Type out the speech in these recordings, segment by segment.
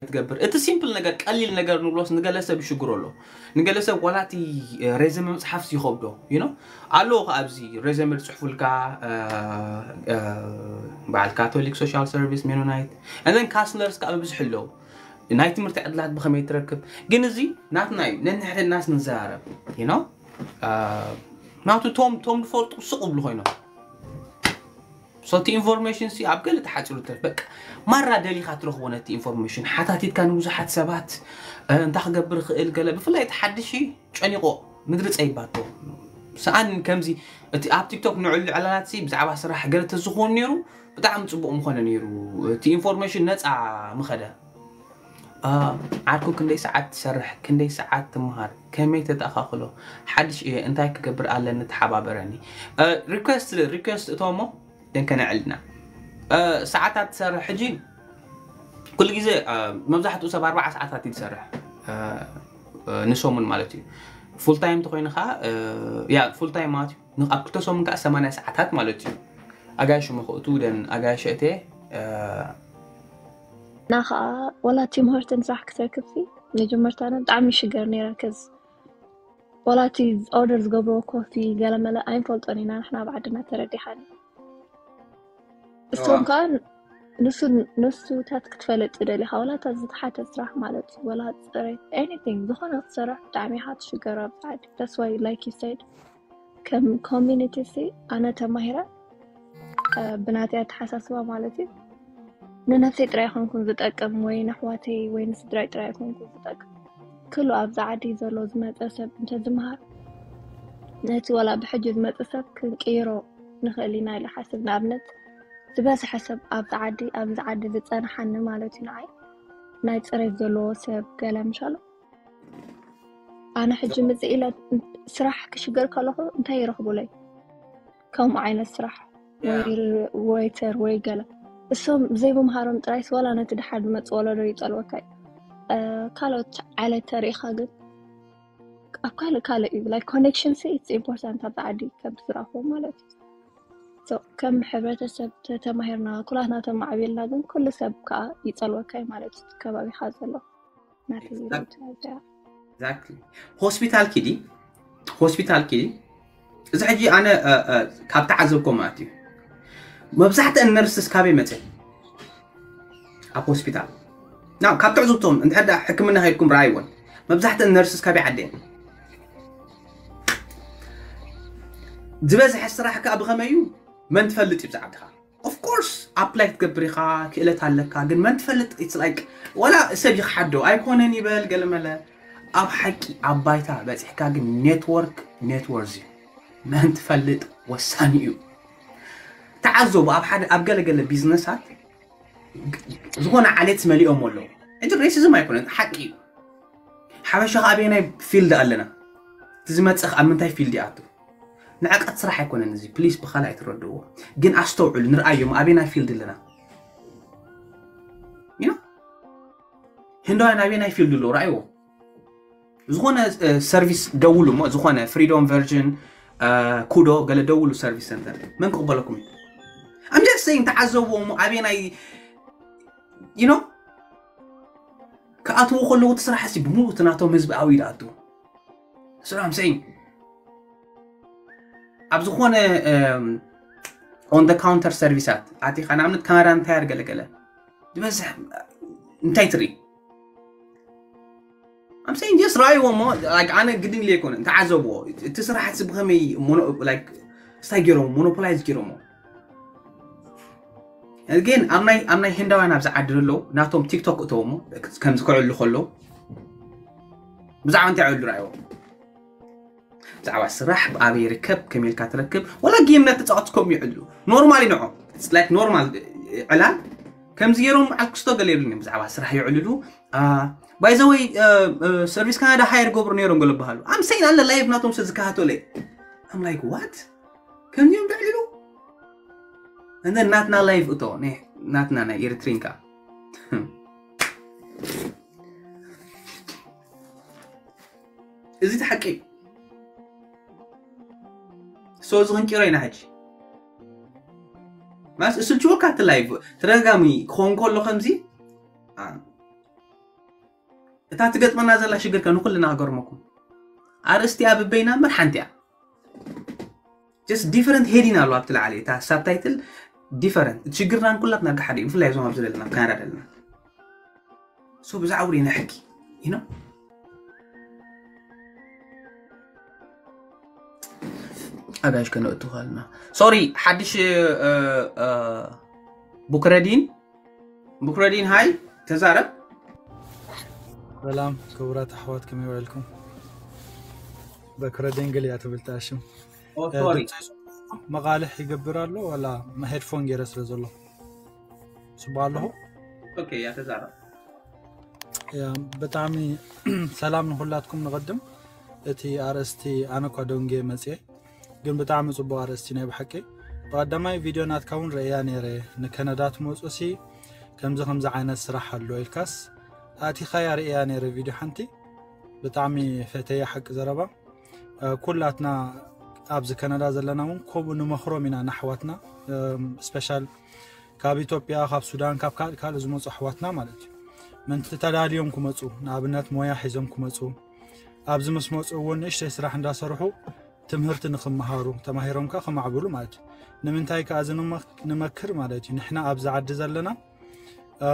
ትገብር። እቲ ሲምፕል ነገር፣ ቀሊል ነገር ንብሎስ ንገለ ሰብ ይሽግሮ ኣሎ። ንገለ ሰብ ዋላ እቲ ሬዘመ ምፅሓፍ ይኸብዶ። You know? ኣለዎ ከ ኣብዚ ሬዘመ ዝፅሕፉልካ፣ በዓል ካቶሊክ፣ ሶሻል ሰርቪስ፣ ሜኖናይት፣ and then ካስለርስ ከዓ ብብዝሒ ኣለዉ። ናይ ትምህርቲ ዕድላት ብኸመይ ትረክብ? ግን እዚ ናትና እዩ፣ ነንሕድናስ ንዘራረብ። You know? ናቱ ቶም ቶም ዝፈልጡ ስቕ ብሉ ኮይኖም። So እቲ ኢንፎርሜሽን ሲ ኣብ ገለ ተሓፂሩ ትረፍ። በቃ ማራ ደሊኻ ትረኽቦ ነቲ ኢንፎርሜሽን ሓታቲትካ ንብዙሓት ሰባት፣ እንታይ ክገብር ይኽእል ገለ፣ ብፍላይ እቲ ሓድሽ ጨኒቆ ምድሪ ፀይባቶ። ሰኣን ከምዚ እቲ ኣብ ቲክቶክ ንዕሉ ዕላላት ሲ ብዛዕባ ስራሕ ገለ ተዝኾን ነይሩ ብጣዕሚ ፅቡቕ ምኾነ ነይሩ። እቲ ኢንፎርሜሽን ነፃ ምኸደ። ዓርኩ ክንደይ ሰዓት ትሰርሕ፣ ክንደይ ሰዓት ትምሃር፣ ከመይ ተተኣኻኽሎ? ሓድሽ እየ፣ እንታይ ክገብር ኣለኒ? ተሓባበረኒ። ሪኩዌስት ሪኩዌስት እቶሞ ደንከነዕልና። ሰዓታት ትሰርሕ ሕጂ ኩሉ ግዜ መብዛሕትኡ ሰብ ኣርባዓ ሰዓታት እዩ ዝሰርሕ ንሰሙን ማለት እዩ። ፉል ታይም ተኮይኑ ከዓ ያ ፉል ታይም ማለት እዩ። ኣብ ክልተ ሰሙን ከዓ ሰማንያ ሰዓታት ማለት እዩ። ኣጋይሽ መክእቱ ደን ኣጋይሽ እቴ እና ከዓ ወላ ቲም ሆርትን ስራሕ ክትረክብ ሲ መጀመርታ ነ ብጣዕሚ ሽገር ነይረ ከዚ ወላ እቲ ኦርደር ዝገብርዎ ኮፊ ገለመለ ኣይንፈልጦን ኢና ንሕና ኣብ ዓድና ተረዲኻኒ እሶም ከዓ ንሱ ንሱታት ክትፈለጥ ትደሊኻ ወላ እታ ዝተሓተ ስራሕ ማለት ወላ ፅሬት anything ዝኾነ ክትሰርሕ ብጣዕሚ ኢኻ ትሽገር ኣብዚ ዓዲ that's why like you said ከም ኮሚኒቲ ሲ ኣነ ተማሂረ ብናተይ ኣተሓሳስባ ማለት እዩ ንነብሰይ ጥራይ ኣይኮንኩን ዝጠቅም ወይ ንኣሕዋተይ ወይ ንስድራይ ጥራይ ኣይኮንኩን ዝጠቅም ክሉ ኣብዚ ዓዲ ዘሎ ዝመፀ ሰብ እንተዝምሃር ነቲ ወላ ብሕጂ ዝመፀ ሰብ ክንቅይሮ ንኽእል ኢና ኢለ ሓስብ ንኣብነት ዝበዝሐ ሰብ ኣብዚ ዓዲ ኣብዚ ዓዲ ዝፀንሓኒ ማለት እዩ ንዓይ ናይ ፅሬት ዘለዎ ሰብ ገለ ምሻሎ ኣነ ሕጂ ምፅእ ኢለ ስራሕ ክሽገር ከለኹ እንታይ ይረኽቡለይ ከምኡ ዓይነት ስራሕ ወይ ወይተር ወይ ገለ እሶም ዘይምምሃሮም ጥራይ ስወላ ነቲ ድሓር ዝመፅ ወለዶ ይፀልወካ እዩ ካልኦት ዓይነት ተሪኢኻ ግን ኣብ ካልእ ካልእ እዩ like connection ሲ it's important ኣብ ዓዲ ከም ዝረኽቦ ማለት እዩ ከም ሕብረተሰብ ተተማሂርና ኩላትና ተማዕቢልና ግን ኩሉ ሰብ ከዓ ይፀልወካ እዩ ማለት እዩ ከባቢኻ ዘሎ ናተይ ሆስፒታል ኪዲ ሆስፒታል ኪዲ እዚ ሕጂ ኣነ ካብ ተዓዘብኮ ማለት እዩ መብዛሕትአን ነርስስ ካበይ መፅእ ኣብ ሆስፒታል ናብ ካብ ትዕዝብቶም እንድሕር ሕክምና ከይድኩም ረኣይዎን መብዛሕትአን ነርስስ ካበይ ዓደን ዝበዝሐ ስራሕ ከዓ ብኸመይ እዩ መን ትፈልጥ እዩ ብዛዕባኻ of course apply ክትገብር ኢኻ ክእለት ኣለካ ግን መን ትፈልጥ it's like ወላ ሰብ ይኽሓዶ ኣይኮነን ይበል ገለመለ ኣብ ሓቂ ኣብ ባይታ በፂሕካ ግን network net worth እዩ መን ትፈልጥ ወሳኒ እዩ ተዓዘቡ ኣብ ሓደ ኣብ ገለገለ ቢዝነሳት ዝኾነ ዓሌት መሊኦም ኣለዉ እቲ racism ኣይኮነን ሓቂ እዩ ሓበሻ ከ ኣበየናይ field ኣለና እቲ ዝመፅእ ኣብ ምንታይ field ይኣቱ ንዕቀት ስራሕ ኣይኮነን እዚ please ብኻልእ ኣይትረድእዎ ግን ኣስተውዕሉ ንርኣዮም ኣበየናይ field ኣለና ህንዳውያን ኣበየናይ field ኣለዉ ረኣይዎ ዝኾነ service ደውሉ እሞ ዝኾነ Freedom Virgin ኩዶ ገለ ደውሉ service center መን ክቕበለኩም እዩ I'm just saying ተዓዘብዎ እሞ ኣበየናይ you know ክኣትዉ ከለዉ እቲ ስራሕ ሲ ብምሉእ እቲ ናቶም ህዝቢ ኣው ይድኣትዉ ስራም ሰይ ኣብ ዝኾነ on the counter service ኣት ኣቲኻ ንኣብነት ካናዳ እንታይ ኣርገለገለ ዝበዝሕ እንታይ ትርኢ I'm saying just ራእይዎ እሞ ኣነ ግድን ኢለ ኣይኮነን ተዓዘብዎ እቲ ስራሕት ብኸመይ ስታይ ገይሮሞ monopolize ገይሮሞ ግን ኣብ ናይ ኣብ ናይ ህንዳውያን ኣብዚ ዓዲ ዘለዉ ናቶም ቲክቶክ እተወሞ ከምዚ ክዕሉ ከለዉ ብዛዕባ እንታይ ዕሉ ራእይዎ ብዛዕባ ስራሕ ብኣበይ ይርከብ ከመይ ኢልካ ትረክብ ወላ ጌም እናተፃወትኩም ይዕሉ ኖርማል ይንዖ like ኖርማል ዕላል ከምዚ ገይሮም ዓልክስቶ ገለ ይብሉኒ ብዛዕባ ስራሕ ይዕልሉ by the way service ካናዳ hire ገብሩ ነይሮም ገለ በሃሉ I'm saying ኣለ live ናቶም ሰብ ዝከታተለ I'm like what ከምዚኦም ተዕልሉ እንደ ናትና live እቶ ናትና ናይ ኤርትሪንካ እዚ ተሓቂ so እዚ ክንቂሮ ኢና ሕጂ ማለት እስልችወካ እቲ live ተደጋጋሚ ክኸውን ከሎ ከምዚ እታ ትገጥመና ዘላ ሽግር ከ ንኩልና ክገርመኩም፣ ኣርእስቲኣ ብበይና እምበር ሓንቲ እያ። Just different heading ኣሎ ኣብቲ ላዕሊ፣ እታ ሳብታይትል different። እቲ ሽግርና ንኩላትና ሓደ እዩ፣ ብፍላይ እዞም ኣብዚ ዘለና ኣብ ካናዳ ዘለና። So ብዛዕባ ሪና ሕጊ you know ኣጋሽ ከነእቱ ኻልና። ሶሪ፣ ሓድሽ እ፣ እ፣ ቡክረዲን ቡክረዲን ሃይ ተዛረብ። ሰላም ክቡራት ኣሕዋት፣ ከመይ ውዕልኩም? በክረዲን ገሊያ ትብል እታ ሽም። እ፣ ሶሪ። ድምፂ መቓልሕ ይገብር ኣሎ ዋላ ሄድፎን ገይረ ስለ ዘሎ? ጽቡቕ ኣለኹ። ኦኬ፣ ያ ተዛረብ። ያ፣ ብጣዕሚ ሰላም ንኹላትኩም። ንቐድም እቲ ኣርእስቲ ኣነ እኳ ደንጌ መጽኤ፣ ግን ብጣዕሚ ጽቡቕ ኣርእስቲ ናይ ብሓቂ። ብቐዳማይ ቪድዮ ናትካ እውን ርእያ ነይረ፣ ንከነዳ ትመጹ ሲ ከምዚ ከምዚ ዓይነት ስራሕ ኣሎ ኢልካስ ኣቲኻያ ርእያ ነይረ ቪድዮ ሓንቲ። ብጣዕሚ ፈተየ ሓቂ ዘረባ። እ፣ ኩላትና ኣብዚ ከነዳ ዘለና እውን ከምኡ ንመኽሮም ኢና ንኣሕዋትና፣ ስፔሻል ካብ ኢትዮጵያ፣ ካብ ሱዳን፣ ካብ ካልእ ካልእ ዝመፁ ኣሕዋትና ማለት እዩ። ምእንቲ ተዳልዮም ክመፁ፣ ንኣብነት ሞያ ሒዞም ክመፁ፣ ኣብዚ ምስ መፁ እውን ንእሽተይ ስራሕ እንዳሰርሑ ትምህርቲ ንክመሃሩ፣ ተማሂሮም ከ ክማዕብሉ ማለት እዩ። ንምንታይ ከኣ እዚ ንመክ-፣ ንመክር ማለት እዩ፣ ንሕና ኣብዚ ዓዲ ዘለና፣ እ፣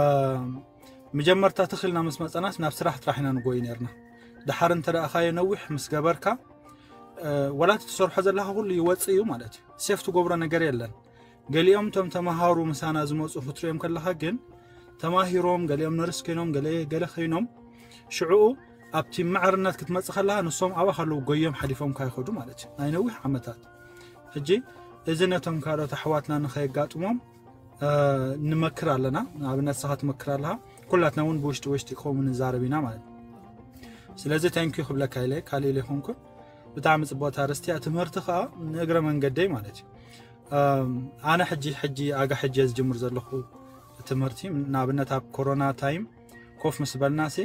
መጀመርታ ትኽልና ምስ መፀናስ ናብ ስራሕ ጥራሕ ኢና ንጎይ ነርና። ድሓር እንተ ደኣ ካዮ ነዊሕ ምስ ገበርካ፣ እ፣ ወላ እቲ ትሰርሖ ዘለኻ ኩሉ ይወፅእ እዩ ማለት እዩ። ሴፍ ትገብሮ ነገር የለን። ገሊኦም እቶም ተምሃሩ ምሳና ዝመፁ ክትሪኦም ከለኻ ግን ተማሂሮም፣ ገሊኦም ነርስ ኮይኖም፣ ገለ ገለ ኮይኖም፣ ሽዕኡ ኣብቲ ማዕርነት ክትመፅእ ከለኻ ንሶም ኣብኣ ከለዉ ጎዮም ሓሊፎም ካይኸዱ ማለት እዩ። ናይ ነዊሕ ዓመታት። ሕጂ እዚ ነቶም ካልኦት ኣሕዋትና ንኸየጋጥሞም፣ እ፣ ንመክር ኣለና። ንኣብነት ንስኻ ትመክር ኣለኻ፣ ኩላትና እውን ብውሽጢ ውሽጢ ከምኡ ንዛረብ ኢና ማለት እዩ። ስለዚ ታንኪዩ ክብለካ ኢለ፣ ካልእ ኢለ ይኾንኩን። ብጣዕሚ ጽቡቕቲ ኣርእስቲ እያ። ትምህርቲ ኸኣ ንእግረ መንገደይ ማለት እዩ። እም፣ ኣነ ሕጂ፣ ሕጂ፣ ኣጋ ሕጂ እየ ዝጅምር ዘለኹ ትምህርቲ። ንኣብነት ኣብ ኮሮና ታይም ኮፍ ምስ በልናሲ፣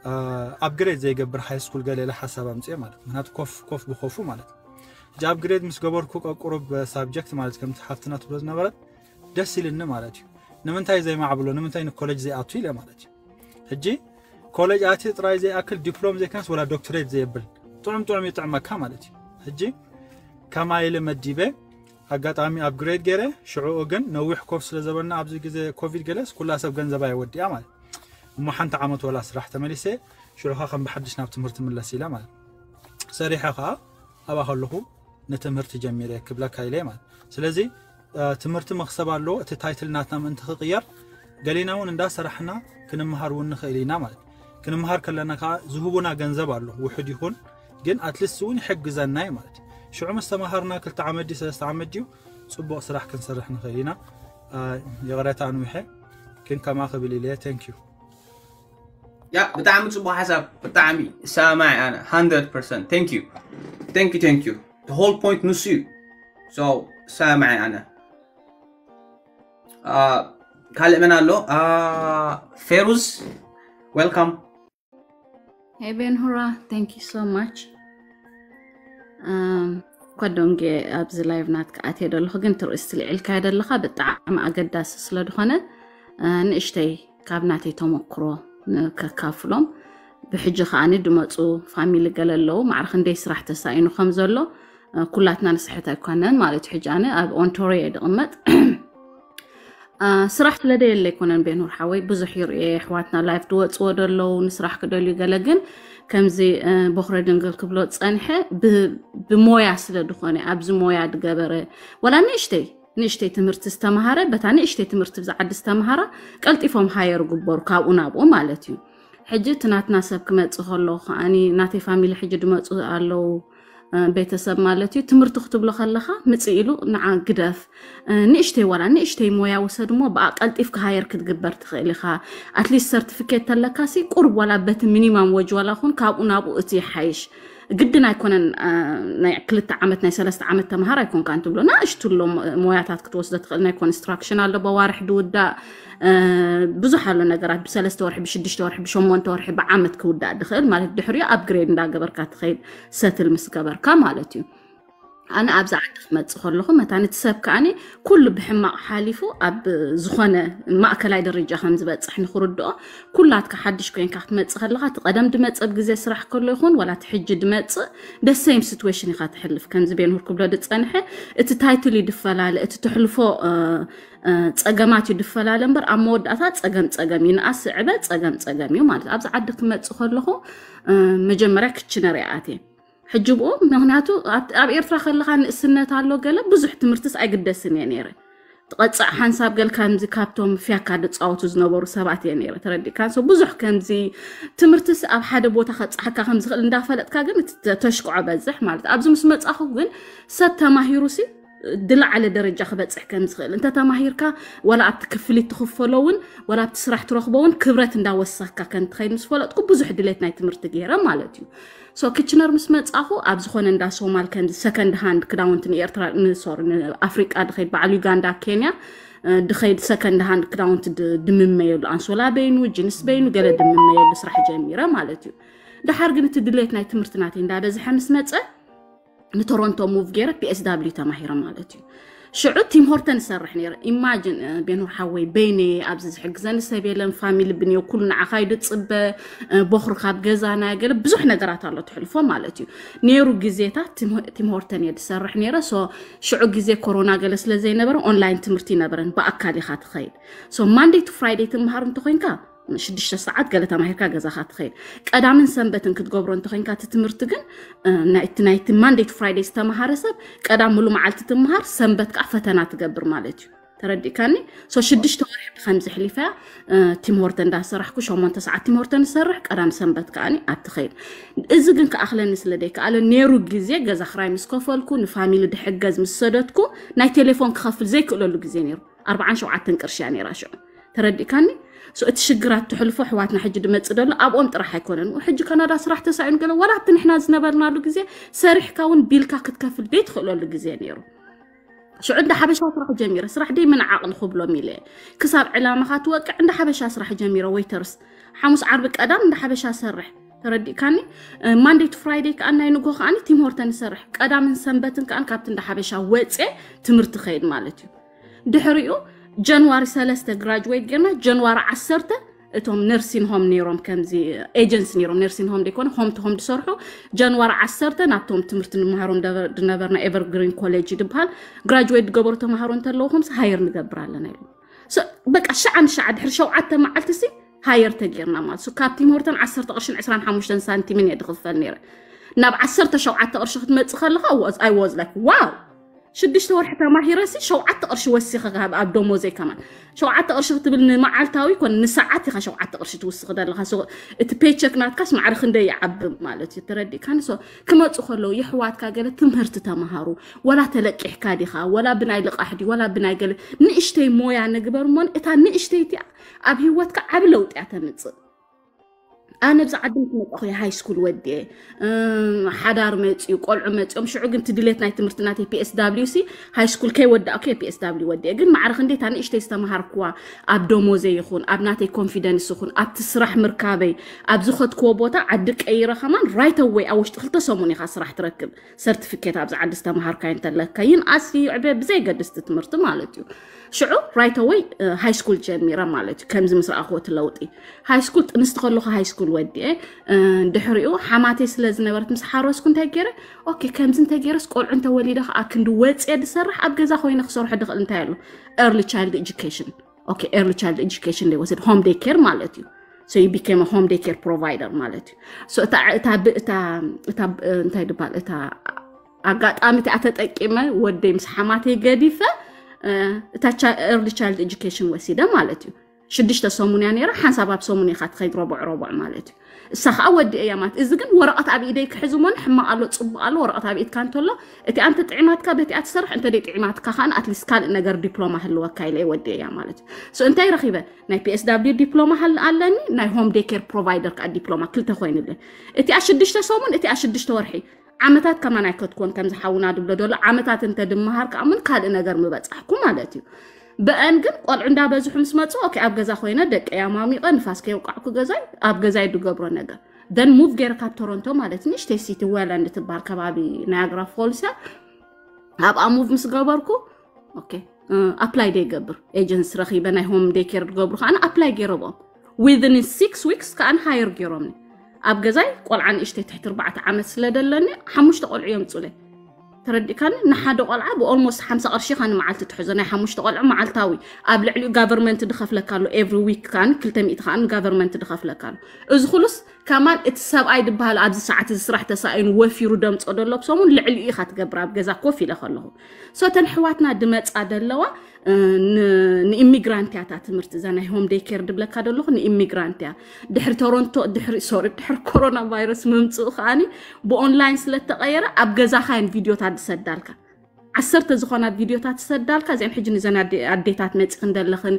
እ፣ ኣፕግሬድ ዘይገብር ሃይ ስኩል ገለ ኢለ ሓሳብ ኣምጽኤ ማለት። ምኽንያቱ ኮፍ፣ ኮፍ ብኮፉ ማለት። ሕጂ ኣፕግሬድ ምስ ገበርኩ ቀ-፣ ቁሩብ ሳብጀክት ማለት ከምቲ ሓፍትና ትብሎ ዝነበረት ደስ ኢልኒ ማለት እዩ። ንምንታይ ዘይማዕብሎ፣ ንምንታይ ንኮሌጅ ዘይኣቱ ኢለ ማለት እዩ። ሕጂ ኮሌጅ ኣትዩ ጥራይ ዘይኣክል ዲፕሎም ዘይኮነስ ወላ ዶክትሬት ዘየብል ጥዑም ጥዑም ይጥዕመካ ማለት እዩ። ሕጂ ከማይ ኢለ መዲበ ኣጋጣሚ ኣፕግሬድ ገይረ፣ ሽዑኡ ግን ነዊሕ ኮፍ ስለ ዘበልና ኣብዚ ግዜ ኮቪድ ገለስ ኩላ ሰብ ገንዘባ የወዲኣ ማለት። እሞ ሓንቲ ዓመት ወላ ስራሕ ተመሊሰ፣ ሽዑ ኸኣ ከም ብሓድሽ ናብ ትምህርቲ ምለስ ኢለ ማለት። ሰሪሐ ኸኣ ኣብኣ ከለኹ ንትምህርቲ ጀሚረ ክብለካ ኢለ ማለት። ስለዚ፣ እ፣ ትምህርቲ መኽሰብ ኣለዎ። እቲ ታይትል ናትና ምእንቲ ክቕየር ገሊና እውን እንዳሰራሕና ክንምሃር እውን ንኽእል ኢና ማለት። ክንምሃር ከለና ከዓ ዝህቡና ገንዘብ ኣሎ፣ ውሑድ ይኹን ግን ኣትሊስት እውን ይሕግዘና እዩ ማለት። ሽዑ ምስ ተምሃርና ክልተ ዓመት ድዩ ሰለስተ ዓመት ድዩ ጽቡቕ ስራሕ ክንሰርሕ ንኽእል ኢና። እ፣ ይቕረታ ኣንዊሐ ግን ከማ ክብል ኢለ። Thank you። ያ ብጣዕሚ ጽቡቕ ሓሳብ፣ ብጣዕሚ ሰማይ ኣነ hundred percent thank you thank you thank you the whole point ንሱ እዩ። So ሰማይ ኣነ አ፣ ካልእ መን ኣሎ? አ፣ ፌሩዝ፣ welcome። Hey Ben Hura, thank you so much. Um, ኳዶንጌ ኣብዚ ላይቭ ናትካ ኣትየ ደለኹ፣ ግን ትርእስቲ ልዒልካዮ ደለኻ ብጣዕሚ ኣገዳሲ ስለ ዝኾነ፣ እ፣ ንእሽተይ ካብ ናተይ ተመክሮ ን-፣ ከካፍሎም። ብሕጂ ከኣኒ ድመፁ ፋሚሊ ገለ ኣለዉ፣ ማዕረ ክንደይ ስራሕ ተሳኢኑ ከም ዘሎ፣ እ፣ ኩላትና ንስሕት ኣይኮነን ማለት እዩ። ሕጂ ኣነ ኣብ ኦንቶሪዮ እየ ድቕመጥ። እ፣ ስራሕ ስለ ደየለ ኣይኮነን ቤኑር ሓወይ፣ ብዙሕ ይርእየ ኣሕዋትና ላይፍ ድወፅዎ ደለዉ፣ ንስራሕ ክደልዩ ገለ፣ ግን ከምዚ፣ እ፣ ቦኽረ ድንግል ክብሎ ዝፀንሐ ብ-፣ ብሞያ ስለ ድኾነ፣ ኣብዚ ሞያ ድገበረ፣ ወላ ንእሽተይ ንእሽተይ ትምህርቲ ዝተምሃረ፣ በታ ንእሽተይ ትምህርቲ ብዛ ዓዲ ዝተምሃራ ቀልጢፎም ሃየር ግበሩ፣ ካብኡ ናብኡ ማለት እዩ። ሕጂ እቲ ናትና ሰብ ክመጽእ ከሎ ከኣኒ፣ ናተይ ፋሚሊ ሕጂ ድመጹ ኣለዉ፣ እ፣ ቤተሰብ ማለት እዩ። ትምህርቲ ክትብሎ ከለኻ ምጽእ ኢሉ ንዓ ግደፍ፣ እ፣ ንእሽተይ ዋላ ንእሽተይ ሞያ ውሰድ እሞ ብኣ ቀልጢፍካ ሃየር ክትግበር ትኽእል ኢኻ። ኣትሊስት ሰርቲፊኬት ተለካሲ ቁርብ ዋላ በቲ ሚኒማም ወጅ ዋላ ኹን ካብኡ ናብኡ እቲ ይሓይሽ። ግድን ኣይኮነን፣ እ፣ ናይ ክልተ ዓመት ናይ ሰለስተ ዓመት ተምሃር ኣይኮንካን ትብሎ። ንእሽቱ ኣሎ ሞ-፣ ሞያታት ክትወስዶ ትኽእል። ናይ ኮንስትራክሽን ኣሎ ብዋርሕ ድውዳእ፣ እ፣ ብዙሕ ኣሎ ነገራት ብሰለስተ ወርሒ፣ ብሽዱሽተ ወርሒ፣ ብሸሞንተ ወርሒ፣ ብዓመት ክውዳእ ድኽእል ማለት ድሕሪኡ ኣፕግሬድ እንዳገበርካ ትኸይድ ሰትል ምስ ገበርካ ማለት እዩ። ኣነ ኣብዚ ዓዲ ክመፅእ ከለኹ መታን እቲ ሰብ ከኣኒ ኩሉ ብሕማቕ ሓሊፉ ኣብ ዝኾነ ማእከላይ ደረጃ ከም ዝበፅሕ ንክርድኦ፣ ኩላትካ ሓድሽ ኮይንካ ክትመፅእ ከለኻ እቲ ቀደም ድመፅእ ኣብ ግዜ ስራሕ ከሎ ይኹን ዋላ እቲ ሕጂ ድመፅእ ደሰይም ሲትዌሽን ኢኻ ትሕልፍ። ከምዚ ቤንሁር ክብሎ ድፀንሐ እቲ ታይትል እዩ ድፈላለ፣ እቲ ትሕልፎ ፀገማት እዩ ድፈላለ እምበር ኣብ መወዳእታ ፀገም ፀገም እዩ። ንኣስ ዕበ ፀገም ፀገም እዩ ማለት ኣብዚ ዓዲ ክመፅእ ከለኹ መጀመርያ ክችነር እየ ኣትየ። ሕጂ ብኡ ምክንያቱ ኣብ ኤርትራ ከለካ ንእስነት ኣሎ ገለ ብዙሕ ትምህርትስ ኣይግደስን እየ ነይረ። ትቐፅዕ ሓንሳብ ገል ከምዚ ካብቶም ፍያካ ድፃወቱ ዝነበሩ ሰባት እየ ነይረ። ተረዲእካ? ብዙሕ ከምዚ ትምህርትስ ኣብ ሓደ ቦታ ከብፅሓካ ከምዝኽእል እንዳፈለጥካ ግን ተሽክዖ በዝሕ ማለት ኣብዚ ምስ መፃኹ ግን ሰብ ተማሂሩ ሲ ድላዓለ ደረጃ ክበፅሕ ከም ዝኽእል እንተ ተማሂርካ ወላ ኣብቲ ክፍሊት ትኽፈሎ እውን ወላ ኣብቲ ስራሕ ትረኽቦ እውን ክብረት እንዳወሰኽካ ከም ትኸይድ ምስ ፈለጥኩ ብዙሕ ድሌት ናይ ትምህርቲ ገይረ ማለት እዩ። ሶ ክችነር ምስ መፃኹ ኣብ ዝኾነ እንዳ ሶማል ከምዚ ሰከንድ ሃንድ ክዳውንቲ ንኤርትራ ንሶር ንኣፍሪቃ ድኸይድ በዓል ዩጋንዳ ኬንያ ድኸይድ ሰከንድ ሃንድ ክዳውንቲ ድምመየሉ ኣንሶላ በይኑ ጅንስ በይኑ ገለ ድምመየሉ ስራሕ ጀሚረ ማለት እዩ። ደሓር ግን እቲ ድሌት ናይ ትምህርቲ ናተይ እንዳበዝሐ ምስ መፀ ንቶሮንቶ ሙቭ ገይረ ፒኤስዳብሊዩ ተማሂረ ማለት እዩ። ሽዑ ቲም ሆርተን ይሰርሕ ነይረ። ኢማጅን ቤኑር ሓወይ በይነ ኣብዚ ዝሕግዘኒ ሰብ የለን። ፋሚሊ ብንዮ ኩሉ ንዓኻ እዩ ድፅበ። ቦኽሪ ካብ ገዛ ናይ ገለ ብዙሕ ነገራት ኣሎ ትሕልፎ ማለት እዩ። ነይሩ ግዜታት ቲም ሆርተን እየ ድሰርሕ ነይረ። ሶ ሽዑ ግዜ ኮሮና ገለ ስለ ዘይነበረ ኦንላይን ትምህርቲ ይነበረን ብኣካል ኢኻ ትኸይድ። ሶ ማንደይ ቱ ፍራይደይ ትምሃር እንተኮይንካ ሽዱሽተ ሰዓት ገለ ተማሂርካ ገዛኻ ትኸይድ። ቀዳምን ሰንበትን ክትገብሮ እንተኮይንካ እቲ ትምህርቲ ግን ናይቲ ናይቲ ማንደይ ቱ ፍራይደይ ዝተምሃረ ሰብ ቀዳም ሙሉ መዓልቲ ትምሃር፣ ሰንበት ከዓ ፈተና ትገብር ማለት እዩ። ተረዲእካኒ? ሶ ሽዱሽተ ወርሒ ብከምዚ ሕሊፈያ ቲምሆርተ እንዳሰራሕኩ ሸሞንተ ሰዓት ቲምሆርተ ንሰርሕ ቀዳም ሰንበት ከዓኒ ኣትኸይድ። እዚ ግን ክኣኽለኒ ስለ ደይከኣለ ነይሩ ግዜ ገዛ ክራይ ምስ ከፈልኩ ንፋሚሊ ድሕገዝ ምስ ሰደድኩ ናይ ቴሌፎን ክኸፍል ዘይክእለሉ ግዜ ነይሩ። ኣርባዓን ሸውዓተን ቅርሺ እያ ነይራ ሽዑ። ተረዲእካኒ? ሶ እቲ ሽግራት ትሕልፎ ኣሕዋትና ሕጂ ድመፅእ ደሎ ኣብኦም ጥራሕ ኣይኮነን። ሕጂ ካናዳ ስራሕ ተሳኢኑ ገለ ዋላ ኣብቲ ንሕና ዝነበርናሉ ግዜ ሰሪሕካ እውን ቢልካ ክትከፍል ደይ ትኽእለሉ ግዜ ነይሩ። ሽዑ እንዳ ሓበሻ ስራሕ ጀሚረ። ስራሕ ደይ ምንዓቕ ንኽብሎም ኢለ ክሳብ ዕላማኻ ትወቅዕ እንዳ ሓበሻ ስራሕ ጀሚረ። ወይተርስ ሓሙስ ዓርቢ ቀዳም እንዳ ሓበሻ ሰርሕ። ተረዲእካኒ? ማንደይ ቱ ፍራይደይ ከዓ ናይ ንጎ ከዓኒ ቲምሆርተን ይሰርሕ። ቀዳምን ሰንበትን ከዓን ካብቲ እንዳ ሓበሻ ወፅየ ትምህርቲ ከይድ ማለት እዩ። ድሕሪኡ ጀንዋሪ ሰለስተ ግራጅዌት ጌርና ጀንዋሪ ዓሰርተ እቶም ነርሲን ሆም ነይሮም ከምዚ ኤጀንሲ ነይሮም ነርሲን ሆም ደይኮነ ሆም ቱ ሆም ዝሰርሑ ጀንዋሪ ዓሰርተ ናብቶም ትምህርቲ ንምሃሮም ድነበርና ኤቨርግሪን ኮሌጅ ድበሃል ግራጅዌት ዝገበሩ ተምሃሮ እንተለዉ ከምዚ ሃየር ንገብር ኣለና ኢሉ። በቃ ሸዓ ንሸዓ ድሕሪ ሸውዓተ መዓልቲ ሲ ሃየር ተጌርና ማለት ሱ ካብ ቲምሆርተን ዓሰርተ ቅርሽን ዕስራን ሓሙሽተን ሳንቲምን እየ ድኽፈል ነይረ። ናብ ዓሰርተ ሸውዓተ ቅርሺ ክትመፅእ ከለኻ I was like wow ሽዱሽተ ወርሒ ተማሂረሲ ሸውዓተ ቅርሺ ወሲኸ ኣብ ደሞዘይ ከማን ሸውዓተ ቅርሺ ክትብል ንመዓልታዊ ኮን ንሰዓት ኢኻ ሸውዓተ ቅርሺ ትውስኽ ዘለኻ። እቲ ፔቸክ ናትካስ ማዕረ ክንደይ ይዓቢ ማለት እዩ። ተረዲእካኒ? ክመፁ ከለዉ የሕዋትካ ገለ ትምህርቲ ተምሃሩ። ወላ ተለቂሕካ ዲኻ ወላ ብናይ ልቓሕ ዲ ወላ ብናይ ገለ ንእሽተይ ሞያ ንግበር እሞን እታ ንእሽተይ እቲኣ ኣብ ህይወትካ ዓቢ ለውጢ እያ ተምፅእ። ኣነ ብዚ ዓዲ ምስ መጣኹ ሃይ ስኩል ወዲኤ ሓዳር መፅኡ ቆልዑ መፅኦም ሽዑ ግን ትድሌት ናይ ትምህርቲ ናተይ ፒኤስዳብሊዩ ሲ ሃይ ስኩል ከይወዳእኩ ፒኤስዳብሊዩ ወዲኤ ግን ማዕረ ክንደይ እታ ንእሽተይ ዝተምሃርኩዋ ኣብ ደሞዘይ ይኹን ኣብ ናተይ ኮንፊደንስ ይኹን ኣብቲ ስራሕ ምርካበይ ኣብ ዝኸድክዎ ቦታ ዓዲ ቀይረ ከማን ራይት ኣወይ ኣብ ውሽጢ ክልተ ሰሙን ኢኻ ስራሕ ትረክብ። ሰርቲፊኬት ኣብዚ ዓዲ ዝተምሃርካዮ እንተለካ ይንኣስ ይዕበ ብዘይገድስ እቲ ትምህርቲ ማለት እዩ። ሽዑ ራይት ኣወይ ሃይ ስኩል ጀሚረ ማለት እዩ። ከምዚ ምስ ረኣኽዎ እቲ ለውጢ ሃይ ስኩል ጥንስቲ ከለኹ ሃይ ስኩል ወዲኤ ድሕሪኡ ሓማተይ ስለ ዝነበረት ምስ ሓረስኩ እንታይ ገይረ ኦኬ ከምዚ እንተ ገይረስ ቆልዑ እንተ ወሊደ ከዓ ክንዲ ወፅየ ዝሰርሕ ኣብ ገዛ ኮይነ ክሰርሖ ድኽእል እንታይ ኣሎ early child education okay early child education ወስድ home day care ማለት እዩ። So you became a home day care provider ማለት እዩ። So እታ እታ እታ እንታይ ድባል እታ ኣጋጣሚ እቲኣ ተጠቂመ ወደይ ምስ ሓማተይ ገዲፈ እታ early child education ወሲደ ማለት እዩ። ሽዱሽተ ሰሙን እያ ነይራ። ሓንሳብ ኣብ ሰሙን ኢኻ ትኸይድ ረቡዕ ረቡዕ ማለት እዩ። እሳ ከዓ ወዲኤ እያ ማለት እዚ ግን ወረቐት ኣብ ኢደይ ክሕዝ እሞን ሕማቕ ኣሎ ፅቡቕ ኣሎ ወረቐት ኣብ ኢድካ እንተሎ እቲ ኣንተ ጥዒማትካ በቲኣ ትሰርሕ እንተ ደይ ጥዒማትካ ከዓ ኣትሊስት ካልእ ነገር ዲፕሎማ ህልወካ ኢለ ወዲኤ እያ ማለት እዩ። So እንታይ ረኺበ ናይ ፒኤስዳብሊዩ ዲፕሎማ ኣለኒ ናይ home day care provider ከዓ ዲፕሎማ ክልተ ኮይኑለይ እቲኣ ሽዱሽተ ሰሙን እቲኣ ሽዱሽተ ወርሒ ዓመታት ከማን ኣይከትኮን ከምዚ ሓውና ድብሎ ዘሎ ዓመታት እንተ ድመሃር ከዓ ምን ካልእ ነገር ምበፃሕኩ ማለት እዩ። ብአን ግን ቆልዑ እንዳበዝሑ ምስ መፁ ኦኬ ኣብ ገዛ ኮይነ ደቂ ኣማሚቐ ንፋስ ከየውቃዕኩ ገዛይ ኣብ ገዛይ ድገብሮ ነገር then ሙቭ ገይረ ካብ ቶሮንቶ ማለት ንእሽተይ ሲቲ ዌላንድ ትበሃል ከባቢ ናያግራ ፎልስ እያ። ኣብኣ move ምስ ገበርኩ okay apply ዶ ይገብር agency ረኺበ ናይ home daycare ዝገብሩ ከዓኒ apply ገይረብኦም within six weeks ከዓኒ hire ገይሮምኒ። ኣብ ገዛይ ቆልዓ ንእሽተይ ትሕቲ ኣርባዕተ ዓመት ስለ ደለኒ ሓሙሽተ ቆልዑ የምፁለይ። ተረዲእካኒ? ንሓደ ቆልዓ ብ almost ሓምሳ ቅርሺ ኢኻ ንመዓልቲ ትሕዞ፣ ናይ ሓሙሽተ ቆልዑ መዓልታዊ። ኣብ ልዕሊኡ government ድኸፍለካ ኣሎ every week ከዓኒ ክልተ ሚእቲ ከዓኒ government ድኸፍለካ ኣሎ። እዚ ኩሉስ ከማን እቲ ሰብኣይ ድበሃል ኣብዚ ሰዓት እዚ ስራሕ ተሳኢኑ ወፊሩ ደምፆ ደሎ ብሰሙን ልዕሊኡ ኢኻ ትገብር ኣብ ገዛ ኮፍ ኢለ ከለኹ። So እተን ኣሕዋትና ድመፃ ደለዋ ንኢሚግራንት እያ እታ ትምህርቲ እዛ ናይ home daycare ድብለካ ደለኹ ንኢሚግራንት እያ። ድሕሪ ቶሮንቶ ድሕሪ sorry ድሕሪ ኮሮና ቫይረስ ምምፅኡ ከዓኒ ብኦንላይን ስለተቐየረ ኣብ ገዛኻ እየን ቪድዮታት ዝሰዳልካ። ዓሰርተ ዝኾና ቪድዮታት ዝሰዳልካ እዚአን ሕጂ ንዘን ኣዴታት መፂኽን ደለኽን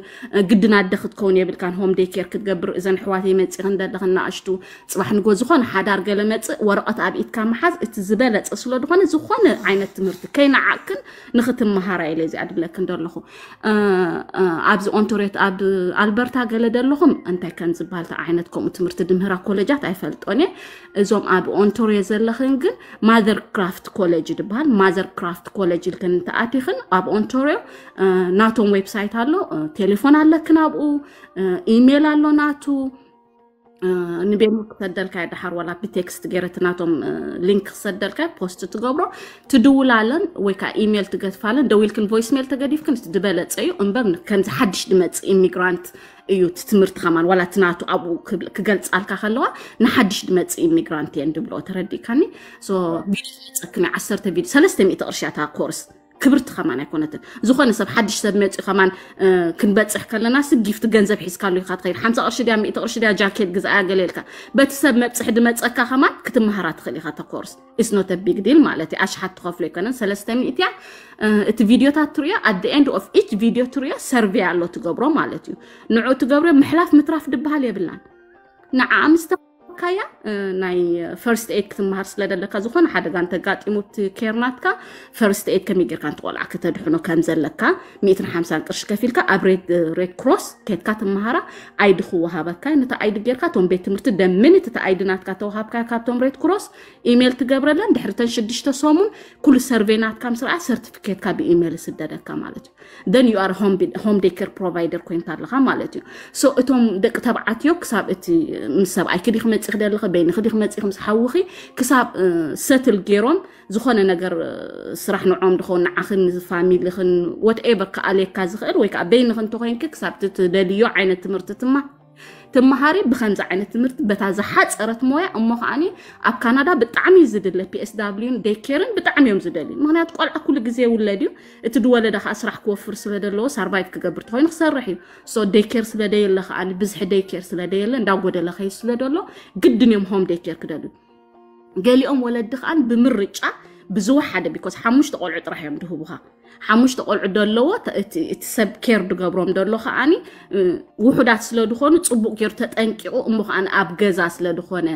ግድን ኣደ ክትከውን የብልካን home daycare ክትገብር እዘን ኣሕዋተይ መፂኽን ደለኽን ንኣሽቱ ፅባሕ ንጎ ዝኾነ ሓዳር ገለ መፅእ ወረቐት ኣብ ኢድካ ምሓዝ እቲ ዝበለፀ ስለ ዝኾነ ዝኾነ ዓይነት ትምህርቲ ከይነዓቅክን ንክትመሃራ ኢለ እዚኣ ድብለክን ደለኹ። ኣብዚ ኦንቶሬት ኣብ ኣልበርታ ገለ ደለኹም እንታይ ከም ዝበሃል ዓይነት ከምኡ ትምህርቲ ድምህራ ኮሌጃት ኣይፈልጦን እየ። እዞም ኣብ ኦንቶሪዮ ዘለኽን ግን ማዘር ክራፍት ኮሌጅ ድበሃል። ማዘር ክራፍት ኮሌጅ ኢልክን እንተኣቲኽን ኣብ ኦንቶሪዮ ናቶም ዌብሳይት ኣሎ። ቴሌፎን ኣለክን ኣብኡ፣ ኢሜል ኣሎ ናቱ። ንቤኑ ክሰደልካ ድሓር ዋላ ብቴክስት ገይረ እቲ ናቶም ሊንክ ክሰደልካ ፖስት ትገብሮ ትድውላለን ወይ ከዓ ኢሜል ትገትፋለን። ደዊልክን ቮይስ ሜል ተገዲፍክን እቲ ዝበለፀ እዩ እምበር ከምዚ ሓድሽ ድመፅእ ኢሚግራንት እዩ እቲ ትምህርቲ ከማን ዋላ እቲ ናቱ ኣብኡ ክገልፃልካ ከለዋ ንሓድሽ ድመፅእ ኢሚግራንት እየን ድብሎ። ተረዲእካኒ? ቪዲዮ ዝመፀክኒ ዓሰርተ ቪዲዮ ሰለስተ ሚእቲ ቅርሺ እታ ኮርስ ክብርቲ ከማን ኣይኮነትን። ዝኾነ ሰብ ሓድሽ ሰብ መፂኡ ከማን ክንበፅሕ ከለና ስ ጊፍት ገንዘብ ሒዝካሉ ኢኻ ትኸይድ። ሓምሳ ቅርሺ ድያ ሚእቲ ቅርሺ ድያ ጃኬት ግዛያ ገለ ኢልካ በቲ ሰብ መብፅሒ ድመፀካ ከማን ክትመሃራ ትኽእል ኢኻ። እታ ኮርስ it's not a big deal ማለት እዩ። ኣሽሓት ትኸፍሎ ኣይኮነን። ሰለስተ ሚእቲ እያ። እቲ ቪዲዮታት ትሪኦ at the end of each video ትሪኦ ሰርቬይ ኣሎ ትገብሮ ማለት እዩ። ንዑ ትገብሮ ምሕላፍ ምትራፍ ድበሃል የብላን። ንዓ ምስ ካያ ናይ ፈርስት ኤድ ክትመሃር ስለ ደለካ ዝኾነ ሓደጋ እንተጋጢሙ እቲ ኬር ናትካ ፈርስት ኤድ ከመይ ጌርካ ንትቆልዓ ከተድሕኖ ከም ዘለካ ሚእትን ሓምሳን ቅርሺ ከፊልካ ኣብ ሬድ ክሮስ ከድካ ትመሃራ። ኣይዲ ክወሃበካ ነቲ ኣይዲ ጌርካ እቶም ቤት ትምህርቲ ደምንት እቲ ኣይዲ ናትካ ተወሃብካ ካብቶም ሬድ ክሮስ ኢሜል ትገብረለን ድሕሪ ተን ሽዱሽተ ሰሙን ኩሉ ሰርቬይ ናትካ ምስ ረኣ ሰርቲፊኬትካ ብኢሜል ስደደካ ማለት እዩ። Then you are home daycare provider ኮይንካ ኣለኻ ማለት እዩ። So እቶም ደቂ ተባዕትዮ ክሳብ እቲ ምስ ሰብኣይኪ ዲኺ መፂኺ ደለኺ በይንኺ ዲኺ መፂኺ ምስ ሓውኺ ክሳብ ሰትል ገይሮም ዝኾነ ነገር ስራሕ ንዖም ድኸውን ንዓኽን ንፋሚሊኽን whatever ክኣልየካ ዝኽእል ወይ ከዓ በይንኺ እንተኮይንኪ ክሳብ ትደልዮ ዓይነት ትምህርቲ ትማ ትመሃሪ ብከምዚ ዓይነት ትምህርቲ በታ ዝሓፀረት ሞያ እሞ ከዓኒ ኣብ ካናዳ ብጣዕሚ እዩ ዝድለ። ፒኤስዳብሊዩን ዴይኬርን ብጣዕሚ እዮም ዝደልዩ። ምክንያቱ ቆልዓ ኩሉ ግዜ ይውለድ እዩ። እቲ ዝወለደ ከዓ ስራሕ ክወፍር ስለ ዘለዎ ሳርቫይቭ ክገብር ተኮይኑ ክሰርሕ እዩ። So ዴይኬር ስለ ደየለ ከዓኒ ብዝሒ ዴይኬር ስለ ደየለ እንዳጎደለ ከይ ስለ ደሎ ግድን እዮም ሆም ዴይኬር ክደልዩ። ገሊኦም ወለዲ ከዓኒ ብምርጫ ብዝወሓደ because ሓሙሽተ ቆልዑ ጥራሕ እዮም ድህቡኻ። ሓሙሽተ ቆልዑ ደለዎ እቲ ሰብ ኬር ድገብሮም ደሎ ከዓኒ ውሑዳት ስለ ድኾኑ ፅቡቅ ገይሩ ተጠንቂቁ እሞ ከዓኒ ኣብ ገዛ ስለ ድኾነ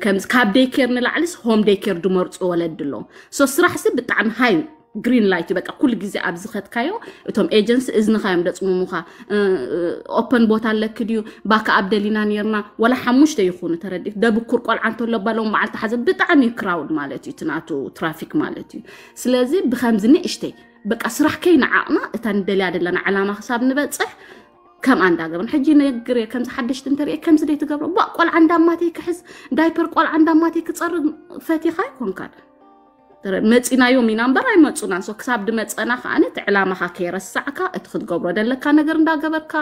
ከምዚ ካብ ዴይኬር ንላዕሊስ ሆም ዴይኬር ድመርፁ ወለዲ ኣለዎም። So ስራሕሲ ብጣዕሚ ሃይ ግሪን ላይት እዩ። በቃ ኩሉ ግዜ ኣብ ዝኸድካዮ እቶም ኤጀንሲ እዝንኻ እዮም ደፅሙሙኻ። ኦፐን ቦታ ኣለኪ ድዩ? ባካ ኣብ ደሊና ነርና ዋላ ሓሙሽተ ይኹኑ ተረዲእ ደብኩር ቆልዓ እንተሎ ባሎም መዓልቲ ሓዘ ብጣዕሚ ክራውድ ማለት እዩ እቲ ናቱ ትራፊክ ማለት እዩ። ስለዚ ብከምዚ ንእሽተይ በቃ ስራሕ ከይንዓቕና እታ ንደልያ ዘለና ዕላማ ክሳብ ንበፅሕ ከምኣ እንዳገበርን ሕጂ ነግር እየ ከምዚ ሓደሽቲ እንተሪአ ከምዚ ደይ ትገብሮ ባ ቆልዓ እንዳማተይ ክሕዝ ዳይፐር ቆልዓ እንዳማተይ ክፀርግ ፈቲኻ ኣይኮንካን። መፂናዮም ኢና እምበር ኣይመፁናን። So ክሳብ ድመፀና ከዓኒ እቲ ዕላማኻ ከይረሳዕካ እቲ ክትገብሮ ደለካ ነገር እንዳገበርካ